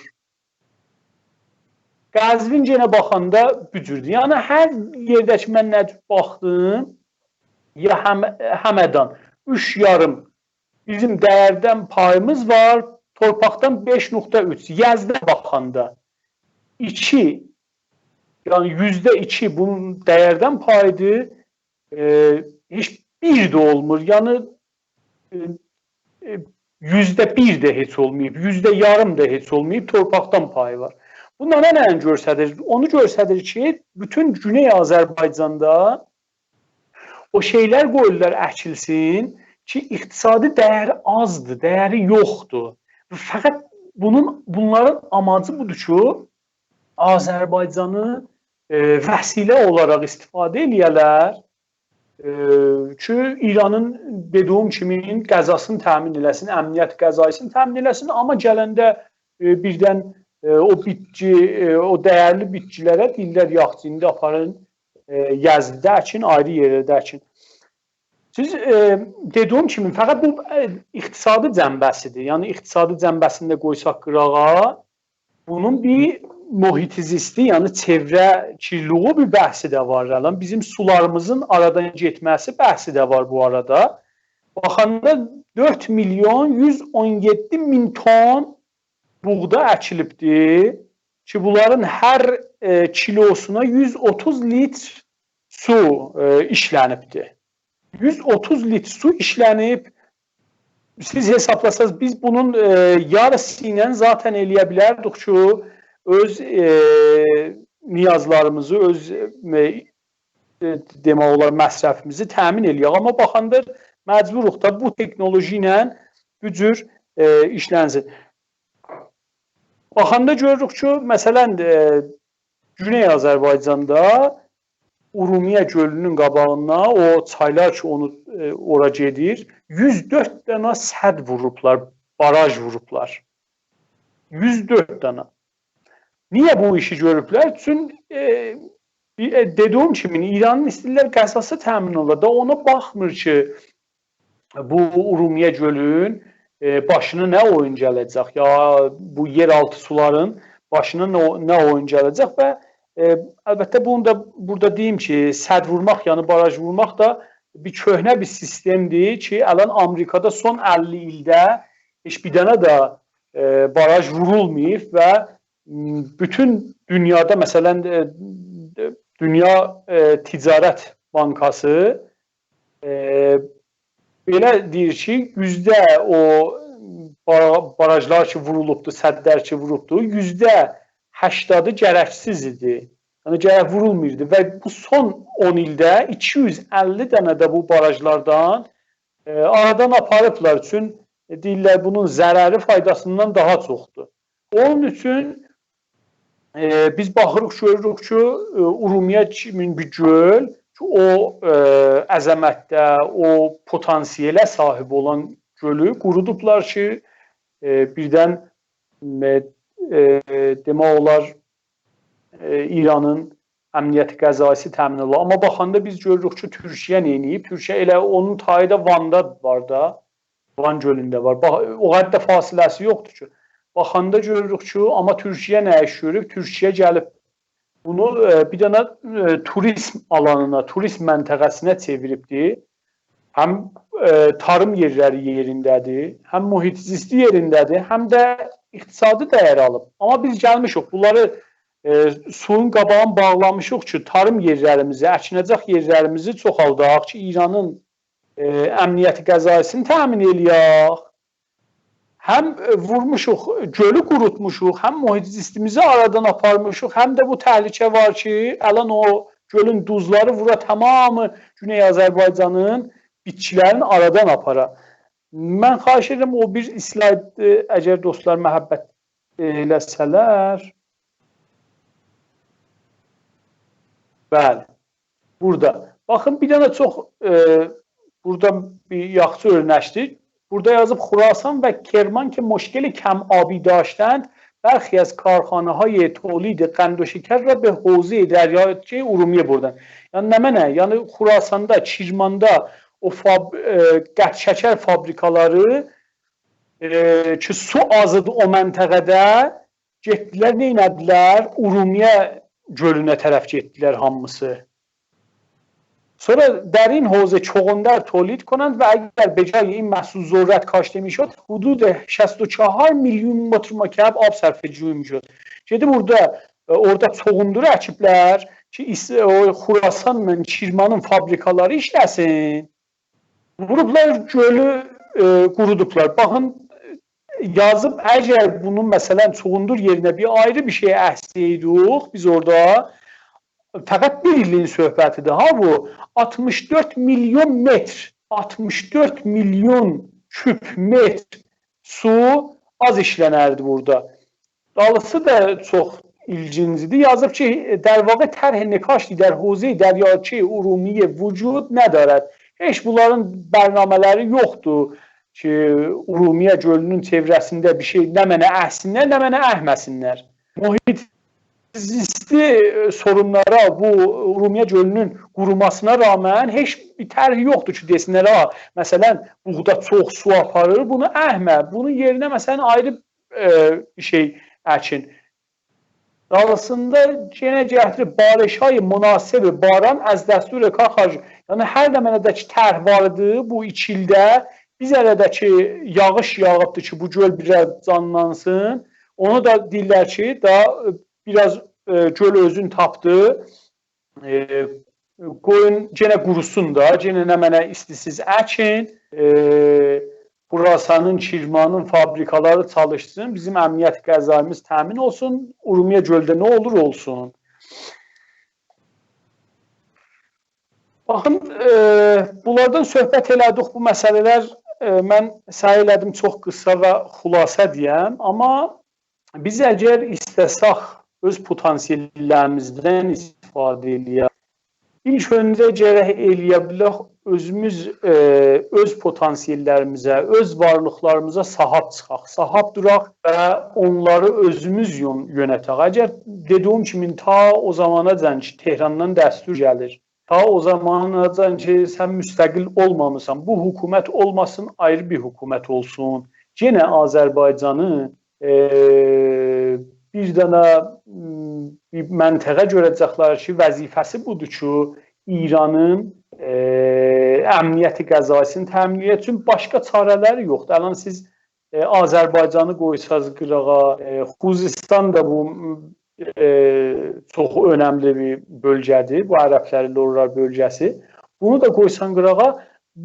قزوین یئنه باخاندا بو جوردور. یعنی هر یئرده کی، من نه جور باخدیم، یا هم، همدان اوچ یاریم بیزیم دَیَردن پاییمیز وار، تورپاقدان بئش نقطه اوچ. یزده باخاندا ایکی، یعنی یوزده ایکی بونون دَیَردن پاییدیر، ائ، هئچ بیر ده اولمور. یعنی، ائ، ائ، یوزده بیر ده هئچ اولماییب، یوزده یاریم دا هئچ اولماییب، تورپاقدان پایی وار. بو نه، نه، نه گؤستریر؟ اونو گؤستریر کی، بوتون گونئی آذربایجاندا او شئیلر قویورلار اکیلسین کی، اقتصادی دَیَری آزدیر، دَیَری یوخدور. فقط بونون، بونلارین آماجی بودور کی، آذربایجانی، ائ، وسیله اولاراق استفاده ائله‌یه‌لر، ائ، کی، ایرانین، دئدیگیم کیمی، غذاسینی تأمین ائله‌سین، امنیت غذایی‌سینی تأمین ائله‌سین، آمما گلنده، ائ، بیردن، ائ، او بیتکی، ائ، او دَیَرلی بیتکی‌لره دئییرلر: «یاخشی، ایندی آپارین، ائ، یزدده اکین، آیری یئرلرده اکین.» سیز، ائ، دئدیگیم کیمی، فقط بو، ائ، اقتصادی جنبه‌سیدیر. یعنی اقتصادی جنبه‌سینی ده قویساق قیراغا، بونون بیر محیط زیستی، یعنی چئوره کیرلیلیگی بیر بحثی ده وار. الان بیزیم سولاریمیزین آرادان گئتمه‌سی بحثی ده وار بو آرادا. باخاندا دؤرد میلیون یوز اون یئددی مین تون بوغدا اکیلیبدی کی، بونلارین هر، ائ، کیلوسونا یوز اوتوز لیتر سو، ائ، ایشله‌نیبدی. یوز اوتوز لیتر سو ایشله‌نیب. سیز حسابلاساز، بیز بونون، ائ، یاریسی ایله ذاتاً ائله‌یه بیلردیک کی، اؤز، ائ، نیازلاریمیزی، اؤز، ائ، ائ، دئمک اولار، مصرفیمیزی تأمین ائله‌یک. آمما باخاندا مجبوروق دا بو تکنولوژی ایله بو جور، ائ، ایشلنسین. باخاندا گؤروروک کی، مثلاً، ائ، گونئی آذربایجاندا اورمیه گؤلونون قاباغیندا او چایلار کی، اونو، ائ، اورا گئدیر، یوز دؤرد دنه سد ووروبلار، باراژ ووروبلار. یوز دؤرد دانا. نییه بو ایشی گؤروبلر؟ چون، ائ، بیر، ائ، دئدیگیم کیمی، ایرانین ایسته‌ییرلر غذاسی تأمین اولا دا، اونا باخمیر کی، بو اورمیه گؤلون، ائ، باشینا نه اویون گله‌جک، یا بو یئرآلتی سولارین باشینا نه، نه اویون گله‌جک و، ائ، البته، بونو دا بورادا دئییم کی، سد وورماق، یعنی باراژ وورماق دا بیر کؤهنه بیر سیستمدیر کی، الان آمریکادا سون اللی ایلده هئچ بیر دنه ده، ائ، باراژ وورولماییب و، م، بوتون دونیادا، مثلا، ائ، دونیا، ائ، تجارت بانکاسی، ائ، بئله دئییر کی، یوزده او با-، باراژلار کی وورولوبدو، سدلر کی ووروبدو، یوزده هشتادی گرکسیز ایدی. یعنی گرک وورولماییردی و بو سون اون ایلده ایکی یوز اللی دنه ده بو باراژلاردان، ائ، آرادان آپاریبلار. چون، ائ، دئییرلر، بونون ضرری فایداسیندان داها چوخدور. اونون اوچون، ائ، بیز باخیریق، گؤروروک کی، ائ، اورمیه کیمین بیر گؤل کی، او، ائ، عظمتده، او پتانسیله صاحیب اولان گؤلو قورودوبلار کی، ائ، بیردن، ائ، ائ، دئمک اولار، ائ، ایرانین امنیت غذایی‌سی تأمین اولور. آمما باخاندا بیز گؤروروک کی، تورکیه نه ائدیب؟ تورکیه ائله اونون تایی دا واندا وار دا. وان گؤلونده وار. باخ، او قدر ده فاصله‌سی یوخدور کی. باخاندا گؤروروک کی، آمما تورکیه نه ایش گؤروب؟ تورکیه گلیب بونو، ائ، بیر دنه، ائ، توریزم آلانینا، توریزم منطقه‌سینه چئویریبدیر. هم، ائ، تاریم یئرلری یئرینده‌دیر، هم محیط زیستی یئرینده‌دیر، هم ده اقتصادی دَیَر آلیب. آمما بیز گلمیشیک، بونلاری، ائ، سویون قاباغین باغلامیشیق کی، تاریم یئرلریمیزی، اکینه‌جک یئرلریمیزی چوخالداق کی، ایرانین، ائ، امنیت غذایی‌سینی تأمین ائله‌یک. هم، ائ، وورموشوق، گؤلو قوروتموشوق، هم محیط زیستیمیزی آرادان آپارمیشیق، هم ده بو تهلکه وار کی، الان او گؤلون دوزلاری وورا تمامی گونئی آذربایجانین بیتکی‌لرینی آرادان آپارا. من خواهش ائدیرم، او بیر اسلاید، ائ، اگر دوستلار محبت ائله‌سه‌لر. بلی. بورادا. باخین، بیر دنه چوخ، ائ، بورادا بیر یاخشی اؤرنکدیر. بورادا یازیب: «خراسان و کرمان که مشکل کم‌آبی داشتند، برخی از کارخانه‌های تولید قند و شکر را به حوزهٔ دریاچهٔ ارومیه بردند.» یعنی نمنه؟ یعنی خراساندا، کرماندا او فاب-، ائ، قند شکر فابریکالاری، ائ، کی، سو آز ایدی او منطقه‌ده، گئتدیلر، نئینه‌دیلر؟ ارومیه گؤلونه طرف گئتدیلر هامیسی. سونرا: «در این حوزه چغندر تولید کنند و اگر به جای این محصول ذرت کاشته می‌شد، حدود شصت و چهار میلیون متر مکعب آب صرفه‌جویی می‌شد.» گئدیب اورادا، ائ، اورادا چغندر اکیبلر کی، ایس-، او خراسانلا کرمانین فابریکالاری ایشله‌سین. ووروبلار گؤلو، ائ، قورودوبلار. باخین، یازیب، اگر بونون، مثلا، چغندر یئرینه بیر آیری بیر شئی اکسه‌یدیک بیز اورادا، فقط بیر ایلین صحبتیدیر ها بو. آلتمیش دؤرد میلیون متر، آلتمیش دؤرد میلیون کوب متر سو آز ایشلنردی بورادا. دالیسی دا چوخ ایلگینجدیر. یازیب کی، «در واقع طرح نکاشتی در حوزهٔ دریاچهٔ ارومیه وجود ندارد.» هئچ بونلارین برنامه‌لری یوخدور کی، ارومیه گؤلونون چئوره‌سینده بیر شئی نمنه اکسینلر، نمنه اکمه‌سینلر. محیط زیستی، ائ، سورونلارا، بو ارومیه گؤلونون قوروماسینا رغمن هئچ بیر طرح یوخدور کی، دئسینلر، «آ، مثلا، بوغدا چوخ سو آپاریر، بونو اکمه، بونون یئرینه، مثلا، آیری، ائ، بیر شئی اکین.» دالیسیندا یئنه گتیریر: «بارش‌های مناسب باران از دستور کار خارج.» یعنی، هر نمنه ده کی، طرح وار ایدی بو ایکی ایلده، بیر ذره ده کی، یاغیش یاغیبدی کی، بو گؤل بیر آز جانلانسین، اونو دا دئییرلر کی، دا بیر آز، ائ، گؤل اؤزون تاپدی. ائ، قویون یئنه قوروسون دا، یئنه نمنه ایستیسیز اکین. ائ، خراسانین، کرمانین فابریکالاری چالیشسین، بیزیم امنیت غذاییمیز تأمین اولسون، ارومیه گؤلده نه اولور اولسون. باخین، ائ، بونلاردان صحبت ائله‌دیک، بو مسئله‌لر، ائ، من سعی ائله‌دیم چوخ قیسا و خلاصه دئیم، آمما بیز اگر ایسته‌سک اؤز پتانسیل‌لریمیزدن استفاده ائله‌یک، ایلک اؤنجه گرک ائلیه بیلک اؤزوموز، ائ، اؤز پتانسیل‌لریمیزه، اؤز وارلیقلاریمیزا صاحیب چیخاق، صاحیب دوراق و اونلاری اؤزوموز یؤن-، یؤنتک. اگر دئدیگیم کیمی، تا او زاماناجان کی، تهراندان دستور گلیر، تا او زاماناجان کی، سن مستقل اولمامیسان، بو حکومت اولماسین، آیری بیر حکومت اولسون، یئنه آذربایجانی، ائ، بیر دنه، م، بیر منطقه گؤره‌جکلر کی، وظیفه‌سی بودور کی، ایرانین، ائ، امنیت غذایی‌سینی تأمین ائله‌یه. چونکی باشقا چاره‌لری یوخدور. الان سیز، ائ، آذربایجانی قویساز قیراغا، ائ، خوزستان دا بو، ائ، چوخ اؤنملی بیر بؤلگه‌دیر. بو عربلری لورلار بؤلگه‌سی. بونو دا قویسان قیراغا،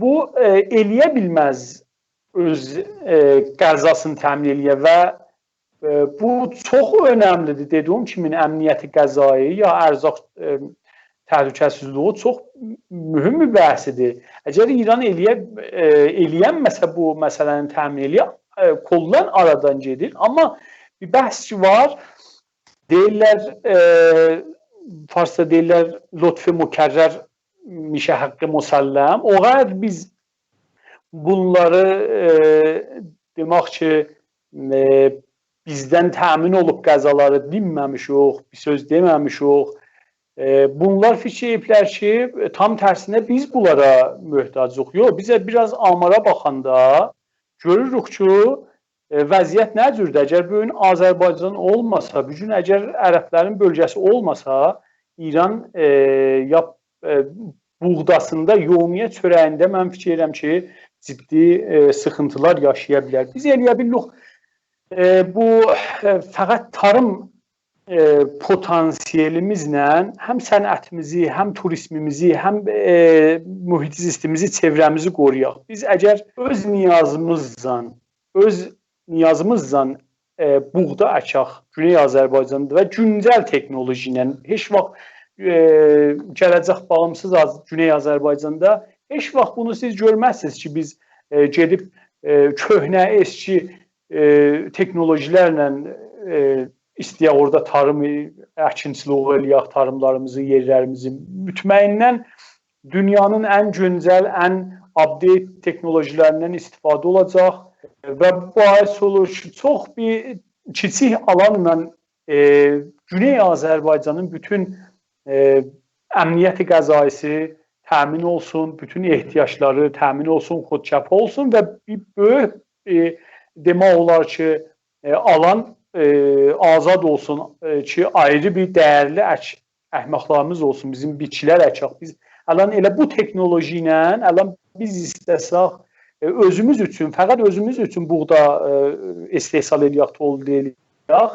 بو، ائ، ائلیه بیلمز اؤز، ائ، غذاسینی تأمین ائلیه و، ائ، بو چوخ اؤنملی‌دیر. دئدیگیم کیمی، امنیت غذایی یا ارزاق، ائ، تهلکه‌سیزلیگی چوخ مهم بیر بحث‌دیر. اگر ایران ائلیه، ائ، ائلیه‌نمه‌سه بو مسئله‌نی تأمین ائلیه، ائ، کلاً آرادان گئدیر. آمما بیر بحث کی وار، دئییرلر، ائ، فارسدا دئییرلر، لطف مکرر می‌شه حق مسلم. او قدر بیز بونلاری، ائ، دئمک کی، ائ، بیزدن تأمین اولوب غذالاری دینمه‌میشیک، بیر سؤز دئمه‌میشیک. ائ، بونلار فیکیر ائدیبلر کی، تام ترسینه بیز بونلارا محتاجیق. یوخ، بیز بیر آز آمارا باخاندا گؤروروک کی، ائ، وضعیت نه جوردور؟ اگر بو گون آذربایجان اولماسا، بو گون اگر عربلرین بؤلگه‌سی اولماسا، ایران، ائ، یا، ائ، بوغداسیندا، یومیه چؤره‌یینده من فیکیر ائدیرم کی، جدی، ائ، سیخینتیلار یاشایا بیلر. بیز ائلیه بیلریک، ائ، بو، ائ، فقط تاریم، ائ، پتانسیلیمیزله هم صنعتیمیزی، هم توریزمیمیزی، هم، ائ، محیط زیستیمیزی، چئوره‌میزی قورویاق. بیز اگر اؤز نیازیمیزلا، اؤز نیازیمیزلا، ائ، بوغدا اکک گونئی آذربایجاندا و گونجل تکنولوژی ایله، هئچ واخت، ائ، گله‌جک باغیمسیز آز-، گونئی آذربایجاندا هئچ واخت بونو سیز گؤرمزسینیز کی، بیز، ائ، گئدیب، ائ، کؤهنه، اسکی، ائ، تکنولوژی‌لرله، ائ، ایسته‌یک اورادا تاریم، اکینچیلیک ائلیک، تاریملاریمیزی، یئرلریمیزی. مطمئناً دونیانین ان گونجل، ان آپدیت تکنولوژی‌لریندن استفاده اولاجاق و بو باعث اولور کی، چوخ بیر کیچیک آلانلا، ائ، گونئی آذربایجانین بوتون، ائ، امنیت غذایی‌سی تأمین اولسون، بوتون احتیاجلاری تأمین اولسون، خودکفا اولسون و بیر بؤیوک، ائ، دئمک اولار کی، ائ، آلان، ائ، آزاد اولسون، ائ، کی، آیری بیر دیرلی اک-، اکماقلاریمیز اولسون، بیزیم بیتکی‌لر اکک. بیز الان ائله بو تکنولوژی ایله، الان بیز ایسته‌سک، ائ، اؤزوموز اوچون، فقط اؤزوموز اوچون بوغدا، ائ، استحصال ائلیک، تولید ائلیک،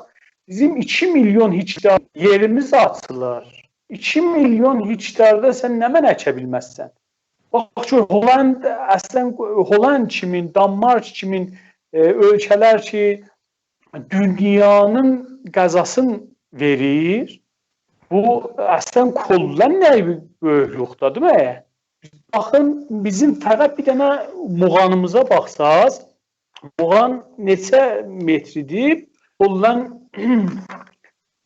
بیزیم ایکی میلیون هکتار یئریمیز آچیلار. ایکی میلیون هکتاردا سن نمنه اکه بیلمزسن؟ باخ کی، هلند، اصلاً هلند کیمین، دانمارک کیمین، ائ، اؤلکه‌لر کی، دونیانین غذاسینی وئریر. بو اصلاً کلاً نه بیر بؤیوکلوکده‌دیر، دئییل می؟ باخین، بیزیم فقط بیر دنه موغانیمیزا باخساز، موغان نئچه متریدیر؟ کلاً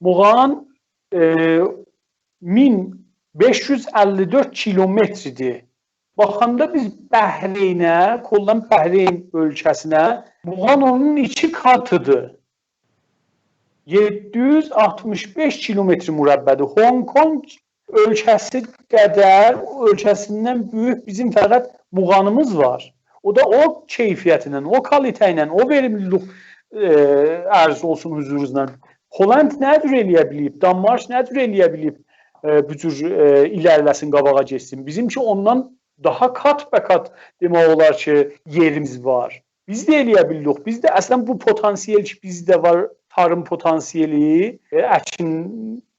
موغان، ائ، مین بئش یوز اللی دؤرد کیلومتریدیر. باخاندا بیز بحرینه، کلاً بحرین اؤلکه‌سینه، موغان اونون ایکی قاتیدیر. یئددی یوز آلتمیش بئش کیلومتر مربع‌دیر. هونگ کونگ اؤلکه‌سی قدر، اؤلکه‌سیندن بؤیوک بیزیم فقط موغانیمیز وار. او دا او کیفیتله، او کالیته ایله، او وئریملیلیک، ائ، عرض اولسون حضورونوزدان. هلند نه جور ائلیه بیلیب، دانمارک نه جور ائلیه بیلیب، ائ، بو جور، ائ، ایره‌لیله‌سین، قاباغا گئتسین؟ بیزیم کی، اوندان داها قات به قات دئمک اولار کی، یئریمیز وار. بیز ده ائلیه بیلیریک. بیز ده اصلاً بو پتانسیل کی، بیزده وار، تاریم پتانسیلی، ائ، اکین،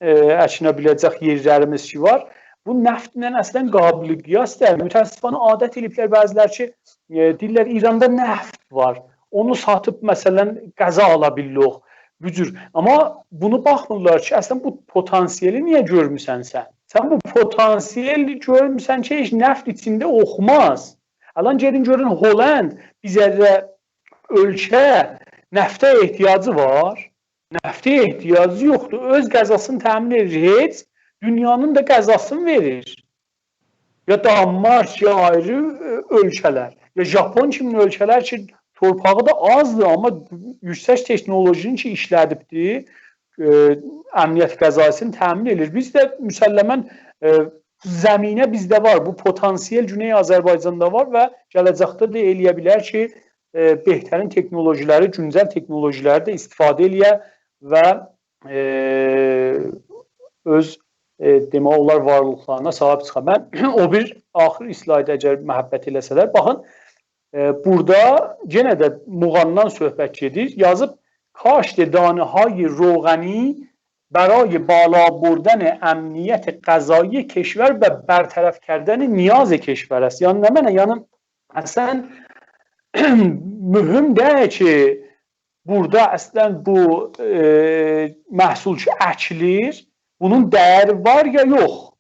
ائ، اکینه بیله‌جک یئرلریمیز کی وار، بو نفتله اصلاً قابل قیاس دئییل. متأسفانه عادت ائلیبلر بعضی‌لر کی، ائ، دئییرلر، ایراندا نفت وار. اونو ساتیب، مثلاً، غذا آلا بیلیریک. بو جور. آمما بونو باخمیرلار کی، اصلاً بو پتانسیلی نییه گؤرموسن سن؟ سن بو پتانسیلی گؤرموسن کی، هئچ نفت ایچینده اوخوماز. الان گئدین گؤرون، هلند بیر ذره اؤلکه نفته احتیاجی وار؟ نفته احتیاجی یوخدور. اؤز غذاسینی تأمین ائدیر، هئچ، دونیانین دا غذاسینی وئریر. یا دانمارک، یا آیری، ائ، اؤلکه‌لر، یا ژاپون کیمی اؤلکه‌لر کی، تورپاغی دا آزدیر، آمما یوکسک تکنولوژینی کی ایشله‌دیبدیر، ائ، امنیت غذایی‌سینی تأمین ائدیر. بیز ده مسلماً، ائ، زمینه بیزده وار، بو پتانسیل گونئی آذربایجاندا وار و گله‌جکده ده ائلیه بیلر کی، ائ، بهترین تکنولوژی‌لری، گونجل تکنولوژی‌لری ده استفاده ائلیه و، ائ، اؤز، ائ، دئمک اولار، وارلیقلارینا صاحیب چیخا. من او بیر آخیر اسلایدی، اگر محبت ائله‌سه‌لر، باخین، ائ، بورادا یئنه ده موغاندان صحبت گئدیر. یازیب: «کاشت دانه‌های روغنی برای بالا بردن امنیت غذایی کشور و برطرف کردن نیاز کشور است.» یعنی نمنه؟ یعنی اصلاً مهم دئییل کی، بورادا اصلاً بو، ائ، محصول کی اکیلیر، بونون ده‌یری وار یا یوخ؟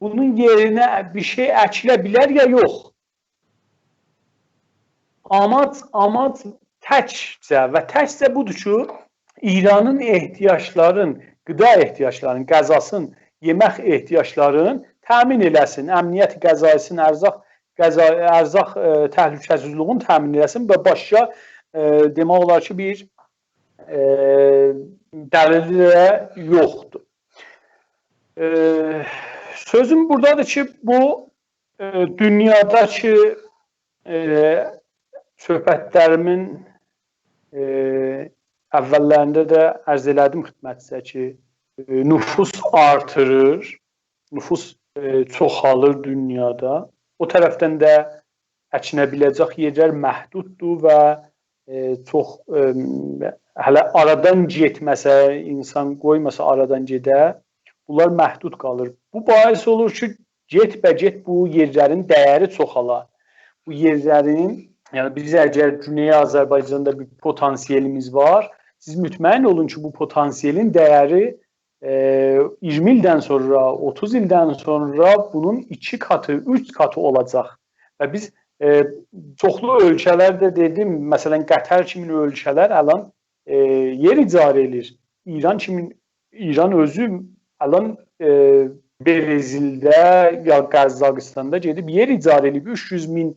بونون یئرینه بیر شئی اکیله بیلر یا یوخ؟ آماج، آماج تکجه و تکجه بودور کی، ایرانین احتیاجلارین، غذا احتیاجلارین، غذاسین، یئمک احتیاجلارین تأمین ائله‌سین، امنیت غذایی‌سین، ارزاق، غذا، ارزاق، ائ، تهلکه‌سیزلیگین تأمین ائله‌سین و باشقا، ائ، دئمک اولار کی، بیر، ائ، دلیلی ده یوخدور. ائ، سؤزوم بورادادیر کی، بو، ائ، دونیاداکی، ائ، صحبتلریمین، ائ، اوللرینده ده عرض ائله‌دیم خدمتینیزه کی، ائ، نفوس آرتیریر، نفوس، ائ، چوخالیر دونیادا. او طرفدن ده اکینه بیله‌جک یئرلر محدوددور و، ائ، چوخ، ائ، هله آرادان گئتمه‌سه، اینسان قویماسا آرادان گئده، بونلار محدود قالیر. بو باعث اولور کی، گئت‌به‌گئت بو یئرلرین ده‌یری چوخالا. بو یئرلرین، یعنی بیز اگر گونئی آذربایجاندا بیر پتانسیلیمیز وار، سیز مطمئن اولون کی، بو پتانسیلین ده‌یری، ائ، اییرمی ایلدن سونرا، اوتوز ایلدن سونرا بونون ایکی قاتی، اوچ قاتی اولاجاق. و بیز، ائ، چوخلو اؤلکه‌لرده دئدیم، مثلاً قطر کیمی اؤلکه‌لر الان، ائ، یئر اجاره ائله‌ییر. ایران کیمی، ایران اؤزو الان، ائ، برزیلده یا قزاقیستاندا گئدیب یئر اجاره ائله‌ییب، اوچ یوز مین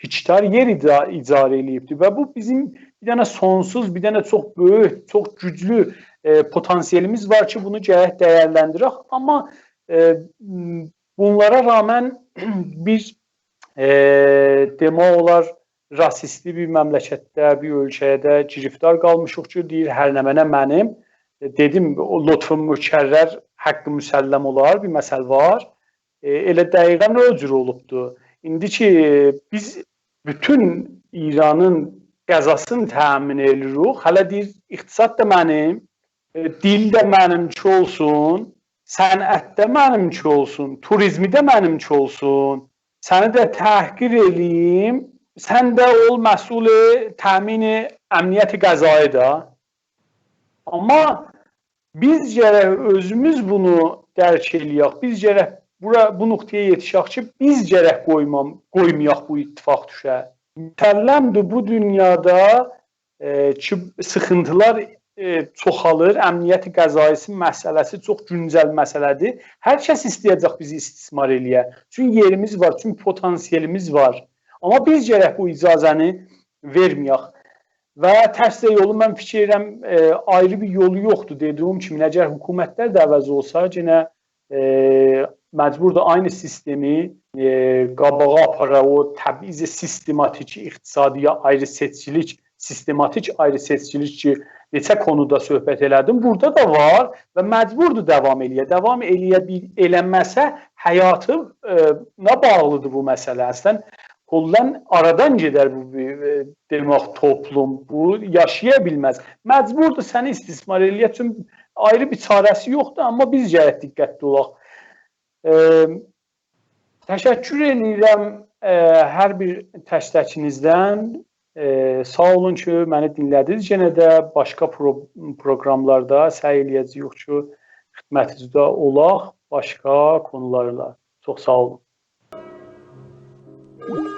هکتار یئر اجا-، اجاره ائله‌ییبدی و بو بیزیم بیر دنه سونسوز، بیر دنه چوخ بؤیوک، چوخ گوجلو، ائ، پتانسیلیمیز وار کی، بونو گرک ده‌یرلندیرک. آمما، ائ، م، بونلارا رغماً بیز، ائ، دئمک اولار، راسیستی بیر مملکتده، بیر اؤلکه‌ده گرفتار قالمیشیق کی، دئییر: «هر نمنه منیم.» ائ، دئدیم، او لطف مکرر حق مسلم اولار، بیر مثل وار. ائ، ائله دقیقاً او جور اولوبدو. ایندی کی، بیز بوتون ایرانین غذاسینی تأمین ائدیریک، هله دئییر، اقتصاد دا منیم، ائ، دیل ده منیمکی اولسون، صنعت ده منیمکی اولسون، توریزمی ده منیمکی اولسون، سنی ده تحقیر ائله‌ییم، سن ده اول مسئول تأمین امنیت غذایی دا. آمما بیز گرک اؤزوموز بونو درک ائله‌یک. بیز گرک بورا، بو نقطه‌یه یئتیشک کی، بیز گرک قویمام-، قویمایاق بو اتفاق دوشه. مسلم‌دیر، بو دونیادا، ائ، کی، سیخینتیلار، ائ، چوخالیر، امنیت غذایی‌سی مسئله‌سی چوخ گونجل مسئله‌دیر. هر کس ایسته‌یه‌جک بیزی استثمار ائله‌یه. چونکی یئریمیز وار، چونکی پتانسیلیمیز وار. آمما بیز گرک بو اجازه‌نی وئرمه‌یک. و ترس ده یولو، من فیکیر ائدیرم، ائ، آیری بیر یولو یوخدور، دئدیگیم کیمی. اگر حکومتلر ده عوض اولسا، یئنه، ائ، مجبوردور عینی سیستمی، ائ، قاباغا آپارا، او تبعیض سیستماتیک اقتصادی یا آیری سئچکیلیک، سیستماتیک آیری سئچکیلیک کی، نئچه قونودا صحبت ائله‌دیم، بورادا دا وار و مجبوردور داوام ائله‌یه. داوام ائله‌یه بیل-، ائله‌مه‌سه حیاتی، ائ، نه باغلیدیر بو مسئله. اصلاً کلاً آرادان گئدر بو، ائ، دئمک، توپلوم. بو یاشایا بیلمز. مجبوردور سنی استثمار ائله‌یه. چونکی آیری بیر چاره‌سی یوخدور، آمما بیز گرک دقتلی اولاق. ائ، تشکر ائدیرم، ائ، هر بیر تک‌تکینیزدن. ائ، ساغ اولون کی، منی دینله‌دینیز. یئنه ده باشقا پرو-، پروگراملاردا سعی ائله‌یه‌جه‌ییک کی، خدمتینیزده اولاق باشقا قونولارلا. چوخ ساغ اولون.